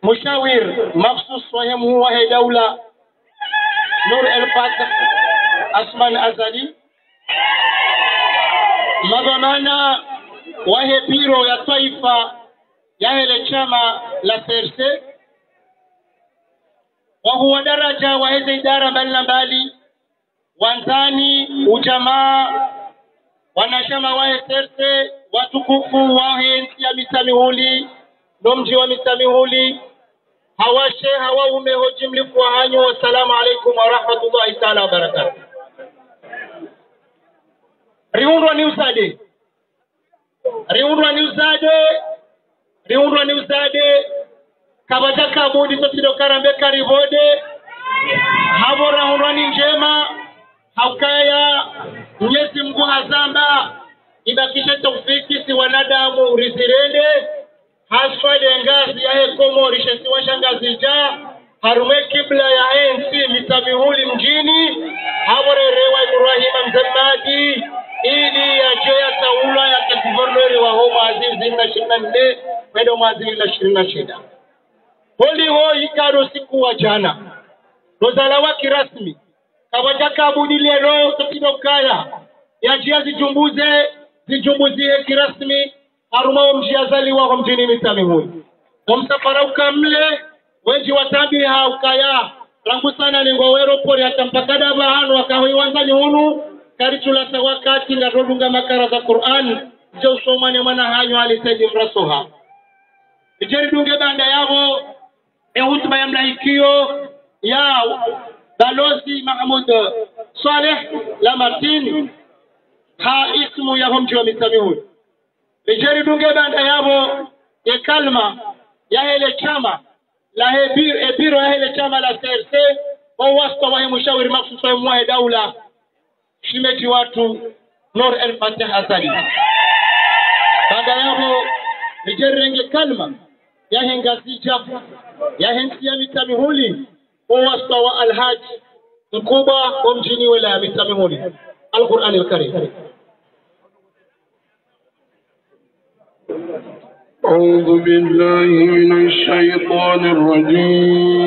Mushawir makhsus wahe mhuu wahe daula, Nour El Fath Assoumani Azali. Madhwamana wahe biro ya twaifa yahe le shama la C R C. Wahuu wa daraja waheze idara mbali na mbali, wandzani, ujamaa, wanashama wahe C R C, watukufu wahe ntsi ya Mitsamihuli, no mdji wa Mitsamihuli, hawashe, hawaume, ho jimlifu wahanyu, wassalamu alaikum warahmatullahi taala wabarakatuh. Rihundrwa ni uzade. Rihundrwa ni uzade, rihundrwa ni uzade, kapvadjaka budi sotsi ndo karambe karibode, hapvo rahundrwa ni ndjema, haukaya Mnyezi Mngu hazamba, ibakishe taufiki si wanadamu rizirende, haswa le ngazi yahe Komori she isiwa sha Ngazidja, harumwa ye kibla yahe ntsi Mitsamihuli mdjini, hapvo rerewa Ibrahima Mze Mmadi, ili yadje yatsaulwa yake gouverneur waho mwaha zihwi zili na shirini na nne, hwenda mwaha zihwi zili na shirini na shenda. Holiho ikao usiku wa djana, ndo zalawa kirasmi, kapvadjaka budi leo sotsi ndo kaya, yadje yazidjumbuze, zidjumbuzihe kirasmi, harumwa wo mdji yazaliwa ho mdjini Mitsamihuli. Wo msafara uka mle, wendji watabiha ukaya, rangu sana nengwa wo aéroport hata mpaka ndapvahanu wakaho iwandzani hunu, karitsulasa wakati ngarudunga makara za Qur'an, zidjo usomwa ne mwana hanyu Ali Said Mrasoha. Ridje ridunge baanda yapvo, e hutuba ya mlahikiyo ya Balozi Mahmoud Saleh Lamartine, ha ismu yaho mdji wa Mitsamihuli. Ridje ridunge baanda yapvo ye kalima yahe le shama, lahe bi-, e biro yahe le shama la C R C, ho wasita wahe mushawiri makhsus wahe mhuu wahe daula, shemedji watru, Nour El Fath Azali. Baanda yapvo, ridje rirenge kalima yahe Ngazidja, yahe ntsi ya Mitsamihuli, ho wasita wa Alhadji mkubwa wo mdjini wela ya Mitsamihuli. Al-Qur'an al-Karim. أعوذ بالله من الشيطان الرجيم.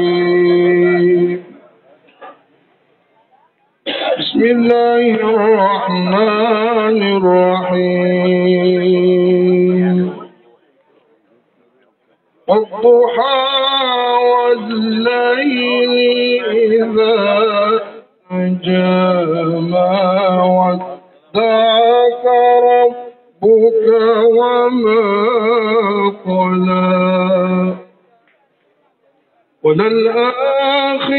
بسم الله الرحمن الرحيم. والضحى والليل إذا سجى. ما ودعك ربك وما قلى. وللآخرة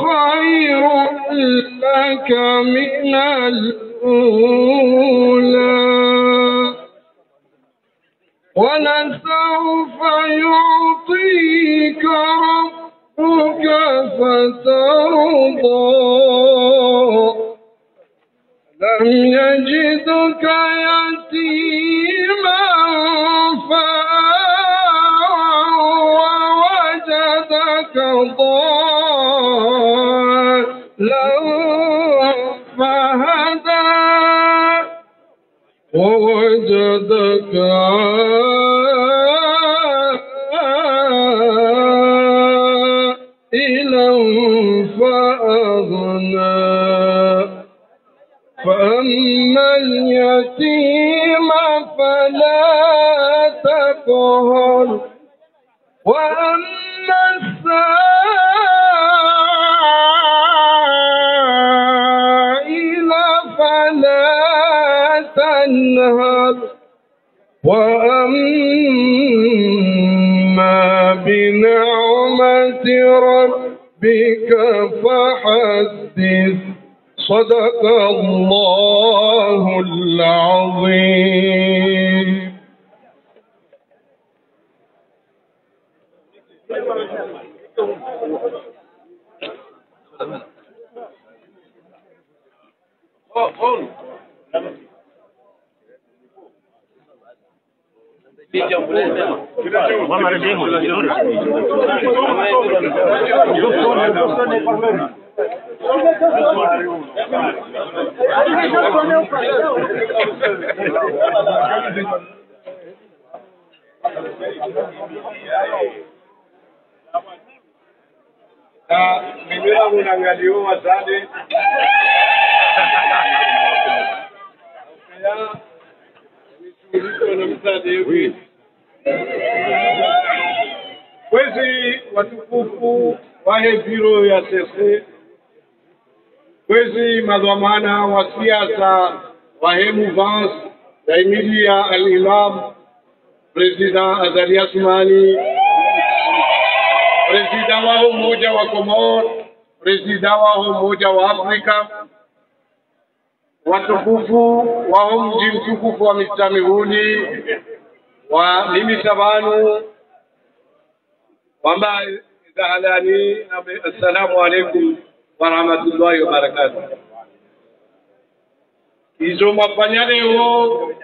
خير لك من الأولى. ولسوف يعطيك ربك فترضى. ألم يجدك يتيما فآوى ووجدك ضالا فهدى. ووجدك عائلا فأغنى. فأما اليتيم فلا تقهر. وأما السائل فلا تنهر. وأما بنعمة ربك فحدث. صدق الله العظيم. Mira munangaliyo wazade. Kwezi watukufu wahe biro ya C C, kwezi madhwamana wa siasa wahe mouvance ya imiliya al-Imam, Président Azali Assoumani, Président wa Umoja wa Komori, Président wa Umoja wa Afrika, watukufu waho mdji mtukufu wa Mitsamihuli, wa nimisa pvanu, wamba zahalani, assalamu alaikum wa rahmatullahi wa barakatuh. Izo mwafanya leo,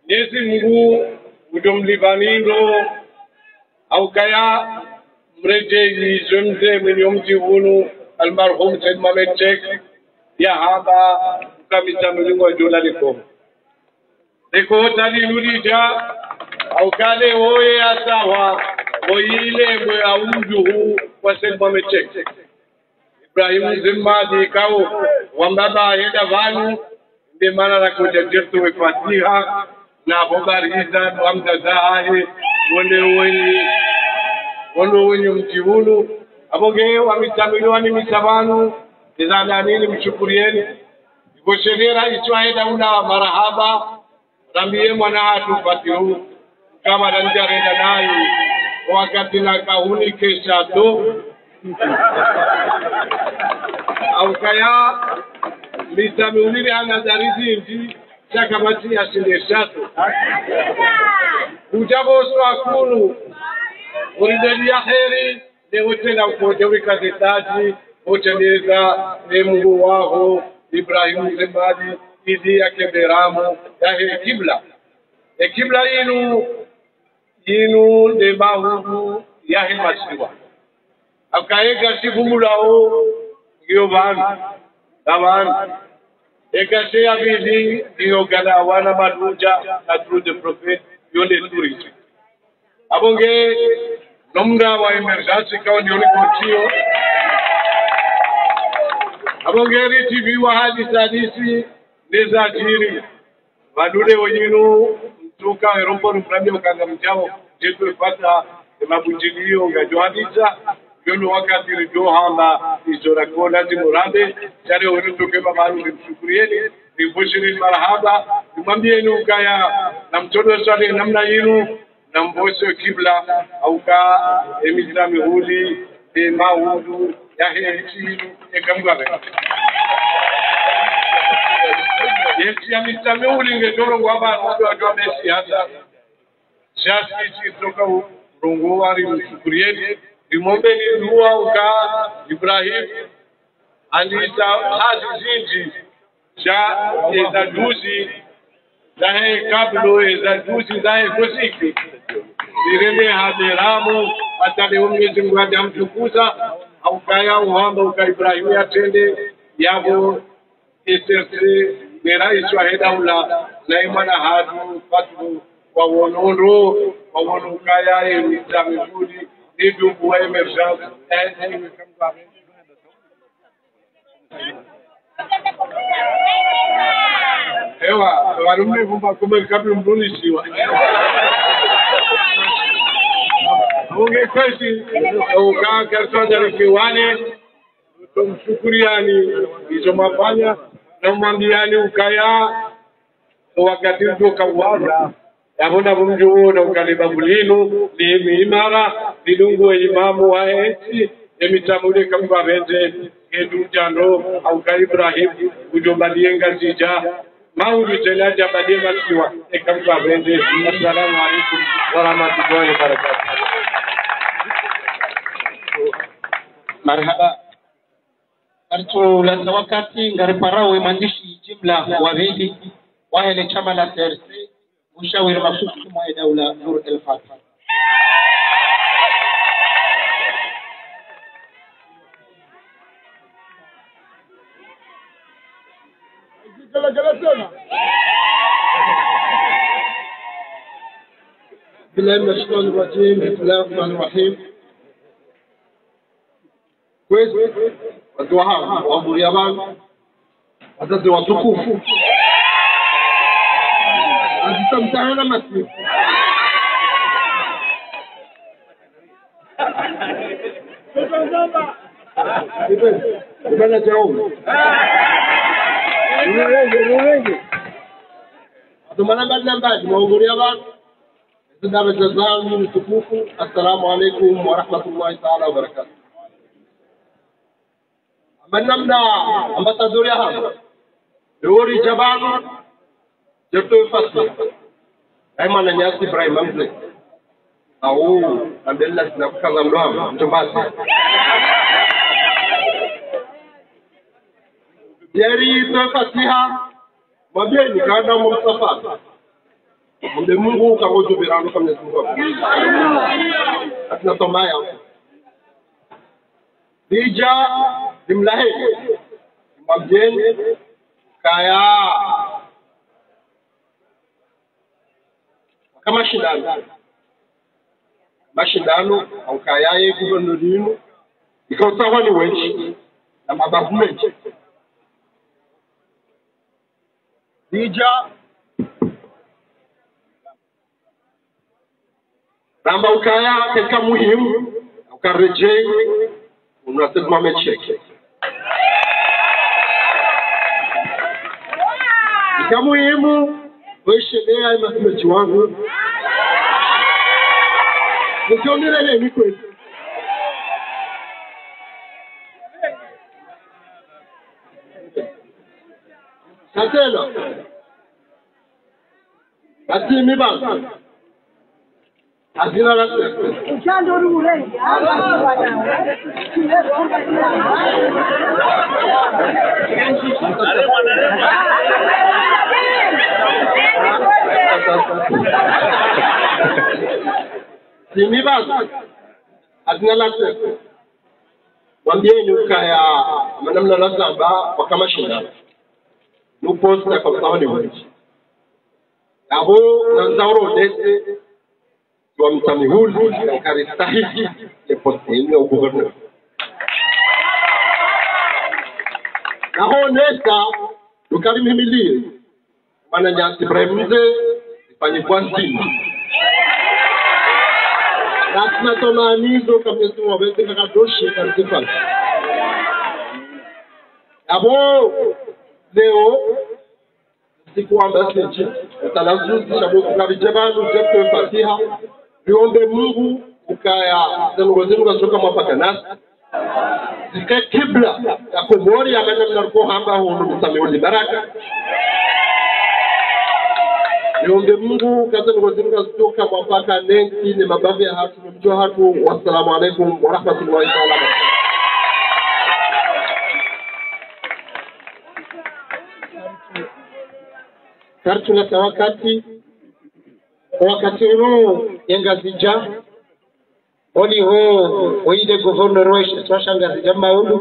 Mwenyezi Mungu ngudjo mlipvani ndro, haukaya mredjeyi izo mze mwenye mdji wunu, almarhum Said Mohamed Cheikh, yahamba uka Mitsamihuli ngwadjo lala likoho. Likoho tali lulidja, haukaya leo ye asawa, woyi le mwe audjuhu wa Said Mohamed Cheikh. Ibrahim Mze Mmadi ikao wamba ba heda pvanu, nde mana rakodja djerto we fatiha, na pvo bariza, ndo amda zahahe, wonde wenyi, wonde wenyi mdji wunu. Apvo nge wa Mitsamihuli wa nimisa pvanu, iza ndani nimshukuriyeni. Ipvo shelera iswa heda ula marahaba, rambiye mwana hatru Fatihu, kama nandjarenda nayi, wakati nakahuni kesha to. Haukaya, Mitsamihuli hana dari zindji, sha kapvatsi ya shinde shato. Kudja pvo swa kunu, urideli ya heri, leo tsena ukodja wika zetaji, oteneza ne Mungu waho, Ibrahim Mze Mmadi, ili yake beramu yahe kibla. E kibla inu, inu nde mahudu yahe masiwa. Hauka eka si fumulawo, ngiyo pvanu, na pvanu. Eka se ya pvili, ngiyo gana wana madudja, na Tour de Prophète, yo nde tourisme. Apvo nge, no mda wa émergence kao ndiyo ni kotiyo. Apvo nge ri T V wa hadisi hadisi, nde zadjiri. Pvanu leo yinu, mtuka erombo numrambiya uka ngamdjao, djetu epvata, emabundjiliyo, ngadjo hadisa, yo no wakati ridjo hamba, izo rakona zimurambe, sha leo unu tuke pvanu nimshukuriyeni, nimvushiriyeni marahaba, nimwambiyeni ukaya, na mtsodo swali namna yinu, na mvose kibla, hauka, e Mitsamihuli, e mahudu, yahe ntsi yinu, e kamgwabe. Yentsi ya Mitsamihuli nge toro ngwamba, ngwamba, ngwamba, siasa. Sha si si toka u-, rongowa rimshukuriyeni, rimombeni dua uka Ibrahim, handisa hazi zindji, sha eza juzi, zahe kablo, eza juzi, zahe kosiki. Irende ha beramu, hata leo Mwenyezi Mungu hadja mtukuza, haukaya uhamba uka Ibrahim yatrende, yapvo S R C, ne raisi wahe daula, na imwana hatru, Fatihu, wawono ndro, wawono ukaya, e Mitsamihuli, ni dubu wa émergence, eh, eh, Ewa, wanu mnivumba kumbe kabla mrunisiwa. Mungu kwezi, uka kartwa djareke wane, tumshukuriyani, izo mwafanya, na mwambiyani ukaya, wakati ndo kawaza, yapvo na pvo mdjuwo na ukaya le bavu linu, lihimi imara, lidungu e imamu wa entsi, e Mitsamihuli kamgwapvendze, e dudjando, hauka Ibrahim, udjo mbaliye Ngazidja, mahudu tsena dja mbaliye masiwa, e kamgwapvendze. Assalamu alaikum wa rahmatullahi wa barakatuh. Marahaba. Karitsu latsa wakati, ngariparao e mwandzishi jimla wa pvili wahe le shama la C R C, mshawiri makhsusu mwa e daula, Nour El Fath. بسم الله الرحمن الرحيم. بسم الله الرحمن الرحيم. Kwezi, wandru wahangu, wahudhuria pvanu, wazazi watukufu. Azitamtana na masifu. Ibana jaumu. Rurenge, rurenge. Wandru mana mbali na mbali, mwahudhuria pvanu. Zidara jazangu, mtukufu. Assalamu alaikum wa rahmatullahi ta'ala wa barakatuh. Hama namna ambassadeur yahamba, leo ridja pvanu, djetowe fatiha. Ayi mwananyasi Ibrahim Mze. Awu, ambela sina kukanga mdomo, mtumbasi. Djeri towe fatiha, mwambieni kana mumsafara. Mwambe Mungu kangodjo pvirano kwa Mwenyezi Mungu. Hatsina tomaya. Ridja, nimlaheni. Mwambieni, kaya. Waka mashindano. Mashindano, hau kaya ye gouverneur linu. Ikao utsahwa ni wendji. Na mabavu mendji. Ridja. Ramba ukaya keka muhimu, ukaredjei, unasema mecheke. Ika muhimu, weshelea imasimeti wangu. Mkionile le ni kweli. Sasa tena. Basi mi pvanu. Hazina la. Si mi pvanu. Hazina la. Mwambieni ukaya, mana mna la saba, waka mashindano. Nuposta kwa mtsaho ni wendji. Apvo nandza uronese, wa Mitsamihuli, ukaristahihi, le poste ya gouverneur. Naho nesa, ukari mhimilie, mwananyasi Ibrahim Mze, ifanye kwa ndzima. Nasi na tomanizo, kamwe tu waweze kakadoshe, karizifanye. Apvo, leo, siku amba sindji, utalazuzi sha bo kukabidje pvanu, djetowe fatiha, riombe Mungu, ukaya, zendrongo zinu kazoka mwapaka nasi. Zike kibla, ya Komori, ya mana mna ruko hamba hunu, Mitsamihuli baraka. Riombe Mungu, uka zendrongo zinu kazoka mwapaka nentsi, ne mabavu yahatru, ne mdji wahatru. Wassalamu alaikum, wa rahmatullahi ta'ala wa barakatuh. Karitsula ta wakati, wakati unu ye Ngazidja, oliho, oyile gouverneur weshe, twasha Ngazidja Maudu,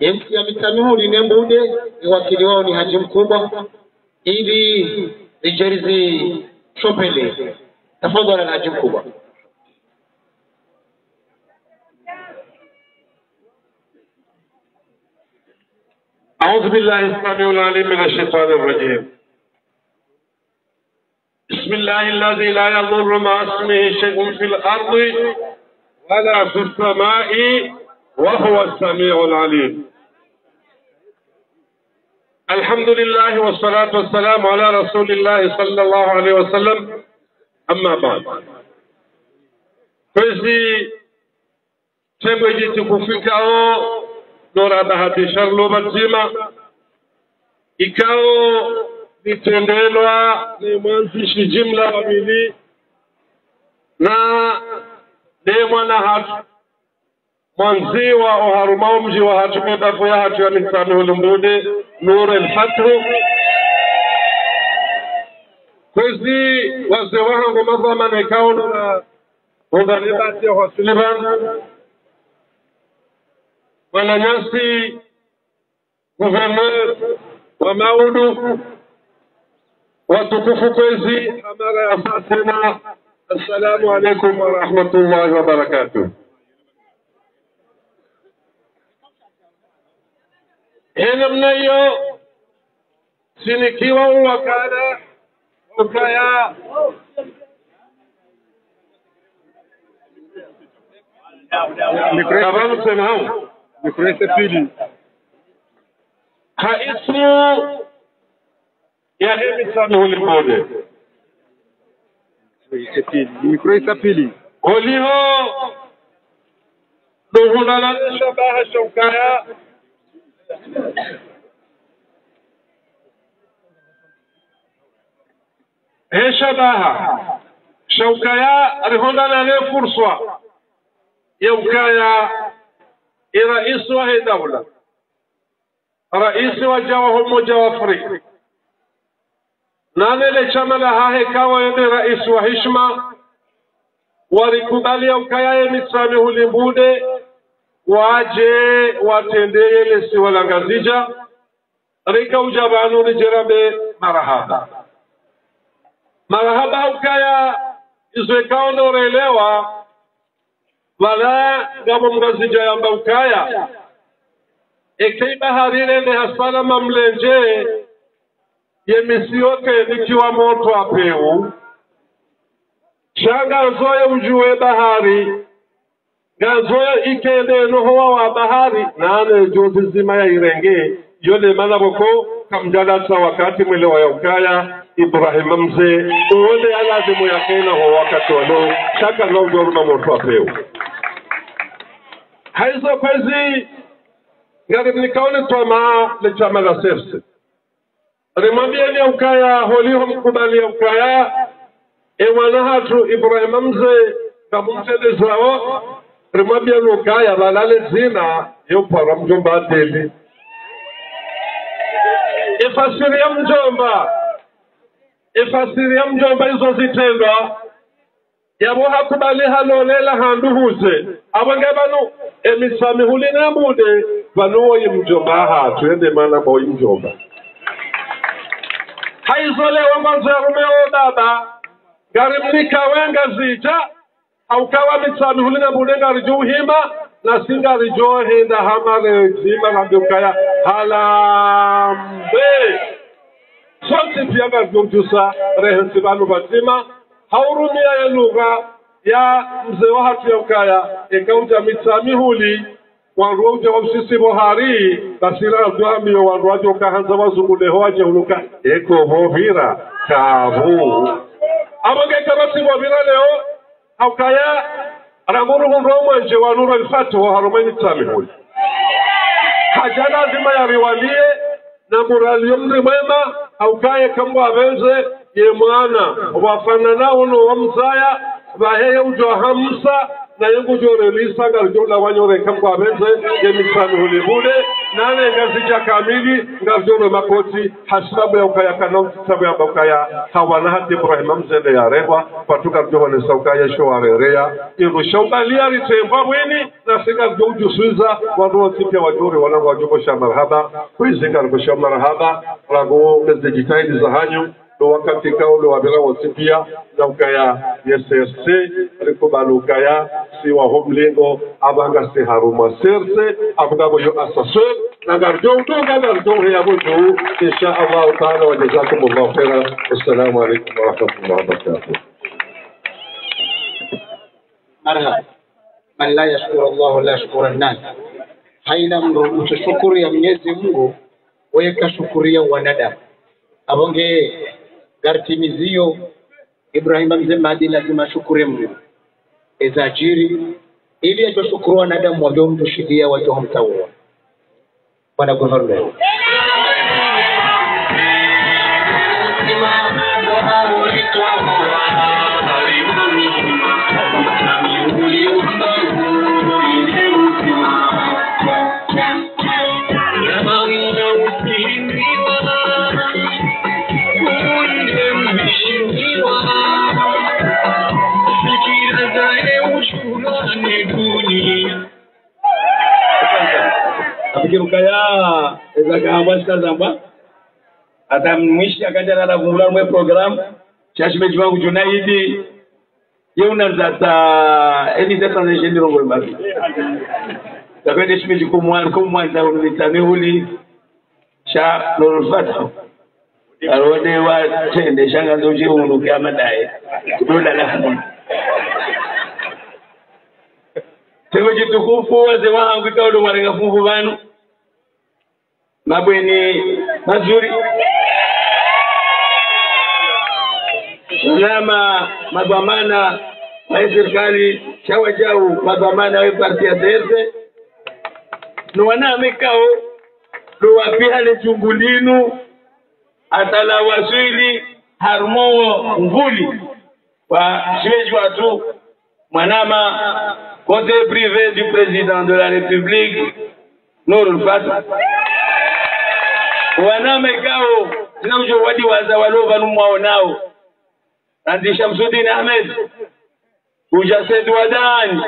yentsi ya Mitsamihuli ne Mbude, iwakiliwao ni Hadji Mkubwa, ili ridjerizi shopele. Tafadhali Hadji Mkubwa. أعوذ بالله السميع العليم من الشيطان الرجيم. بسم الله الذي لا يضر مع اسمه شيء في الأرض ولا في السماء وهو السميع العليم. الحمد لله والصلاة والسلام على رسول الله صلى الله عليه وسلم. أما بعد. Kwezi, tengwe djitukufu ikao, nora bahati sharlo badzima, ikao, litrendelwa, ne mwandzishi jimla wa mili, na, ne mwana hatru, mwandziwa oharumwa omdji wahatru, mebavu yahatru ya Mitsamihuli Mbude, Nur El Fathu. Kwezi, wazee wahangu madhwamana ikao, nora, Ungani bati ya wasili pvanu. Mwananyasi, gouverneur wa Maudu, watukufu kwezi, hamara ya fasina. Assalamu alaikum wa rahmatullahi wa barakatuh. He namna iyo, sinikiwa uwakala ukaya Mikro. Kabanu tsena hau. Mikro isa pili. Ha ismu yahe Mitsamihuli Mbude. Mikro isa pili. Holiho, ndo hunana ne shabaha sha ukaya he shabaha sha ukaya rihundrana ne furswa ya ukaya e raisi wahe daula, raisi waja waho Umoja wa Afrika, nane le shama lahahe kawo yende raisi wa hishima, warikubali ya ukaya ye Mitsamihuli Mbude waje watrendeye le siwa la Ngazidja, rika uja pvanu rije rambe marahaba. Marahaba ha ukaya izo ikao ndo relewa, pvala ngapvo Mngazidja yamba ukaya, eka ibahari rende ha salama mlendje, ye misiyo ke nikiwa motro wa peu. Sha ngazoye ujuwe bahari, ngazoye ikende no howa wa bahari, nane juzi zima ya irenge, yo ne mana pvoko kamjala tsa wakati mwelewa ya ukaya Ibrahima Mze, uwone ya lazimu ya kena ho wakati wano, sha kana ujo ruma motro wa peu. Haizo kwezi, ngarimnikao ne twama le shama la C R C. Rimwambiyeni ya ukaya, holiho mkubali ya ukaya, e mwana hatru Ibrahima Mze, kamumtendezao, rimwambiyeni ukaya, pvala le dzina, yo pvwa ra mjomba Adeli. E fasiri ya mjomba, e fasiri ya mjomba izo zitrendwa, yapvo hakubali halolela handu huze. Apvo nge pvanu, e Mitsamihuli ne Mbude, pvanu woyi mjomba hatru, yende mana pvo woyi mjomba. Haizo leo ngwandzo ya rume o baba, ngarimnikao we Ngazidja, ha ukaya Mitsamihuli ne Mbude ngarijo uhima, nasi ngarijo henda hama le dzima rambe ukaya, halambe. Sontsi piya ngarijo ujusa, rehentsi pvanu pvadzima, ha urumia ye lugha ya mze wahatru ya ukaya, eka uja Mitsamihuli, wandru wa uja wa usisi pvo hari, basi ra abdu hamiyo wandru wajo kahandza wazunguleho waje huluka, eko pvo pvira, kapvu. Apvo nge kapvatsi pvo pvira leo, ha ukaya, rangu ruhundro mwenje wa Nuru Al-Fatih ho harumwa e Mitsamihuli. Haja lazima yariwaliye, na murali yo mri mwema, ha ukaya kamwe apvendze, ye mwana, wafanana uno wa mzaya, pvahe ye ujo hamsa, na ye ngujo relisa, ngarijo ula wanyore kamwe apvendze, ye Mitsamihuli Mbude, nane Ngazidja kamili, ngarijo ule makoti, ha sababu ya ukaya kana, ha sababu ya ukaya, hawana hata Ibrahima Mze nde yarengwa, pvatuka rijo honesa ukaya sho warereya, iru sha ubaliya ritrembwa bweni, nasi ngarijo ujuswiza, wandru wontsi piya wajo uri, wana ngwajo ko sha marahaba, kwezi ngariko sha marahaba, rangu meze jitihadi zahanyu, ndo wakati kao ule wapvira wontsi piya, na ukaya ye C R C, rikubali ukaya, si waho mlingo, apvanga si harumwa C R C, apvanga pvo yo asaswe, na ngarijo utunga, ngarijo uheya pvo juu, insha Allahu taala, wa jazakumullahu khaira. Assalamu alaikum wa rahmatullahi wa barakatuh. Marahaba. من لا يشكر الله لا يشكر الناس. Haina mndru utsoshukuriya Mwenyezi Mungu, weye kashukuriya wanadamu. Apvo nge ngaritimiziyo, Ibrahima Mze Madi lazima ashukuriye Mungu. Eza jiri, ili yajo shukuru wanadamu wajo mtushidiya wajo hamtsaua. Bwana gouverneur. Afikiri ukaya, eza kahambwa shika zambwa. Hata mwishi akadjana la vumula mwe programme. Sha shimeji wangu Junaidi. Ye unandzata, eni zeta nje ndrongo mbavi. Takwende shimeji kumwa-, kumwandza unitame huli. sha Nurul Fatah. Arode wa tsende shanga ndo je unu kia madaye. Kudola la. Tengo jitukufu wazee wahangu ikao ndo mwarenga funvu pvanu. Mabweni mazuri. Wanama madhwamana wa sirikali, sha wajau madhwamana wa parti ya C R C. No wanama ikao ndo wapviha le jungu linu, hata la waswili harumwa wo mvuli wa shimeji watru, mwanama, conseiller privé du président de la République, Nurul Fatah. Wanama ikao, tsina udjo wadiwaza walo pvanu mwaonao. Randzi Shamsuddin Ahmed, udja Said Wadani,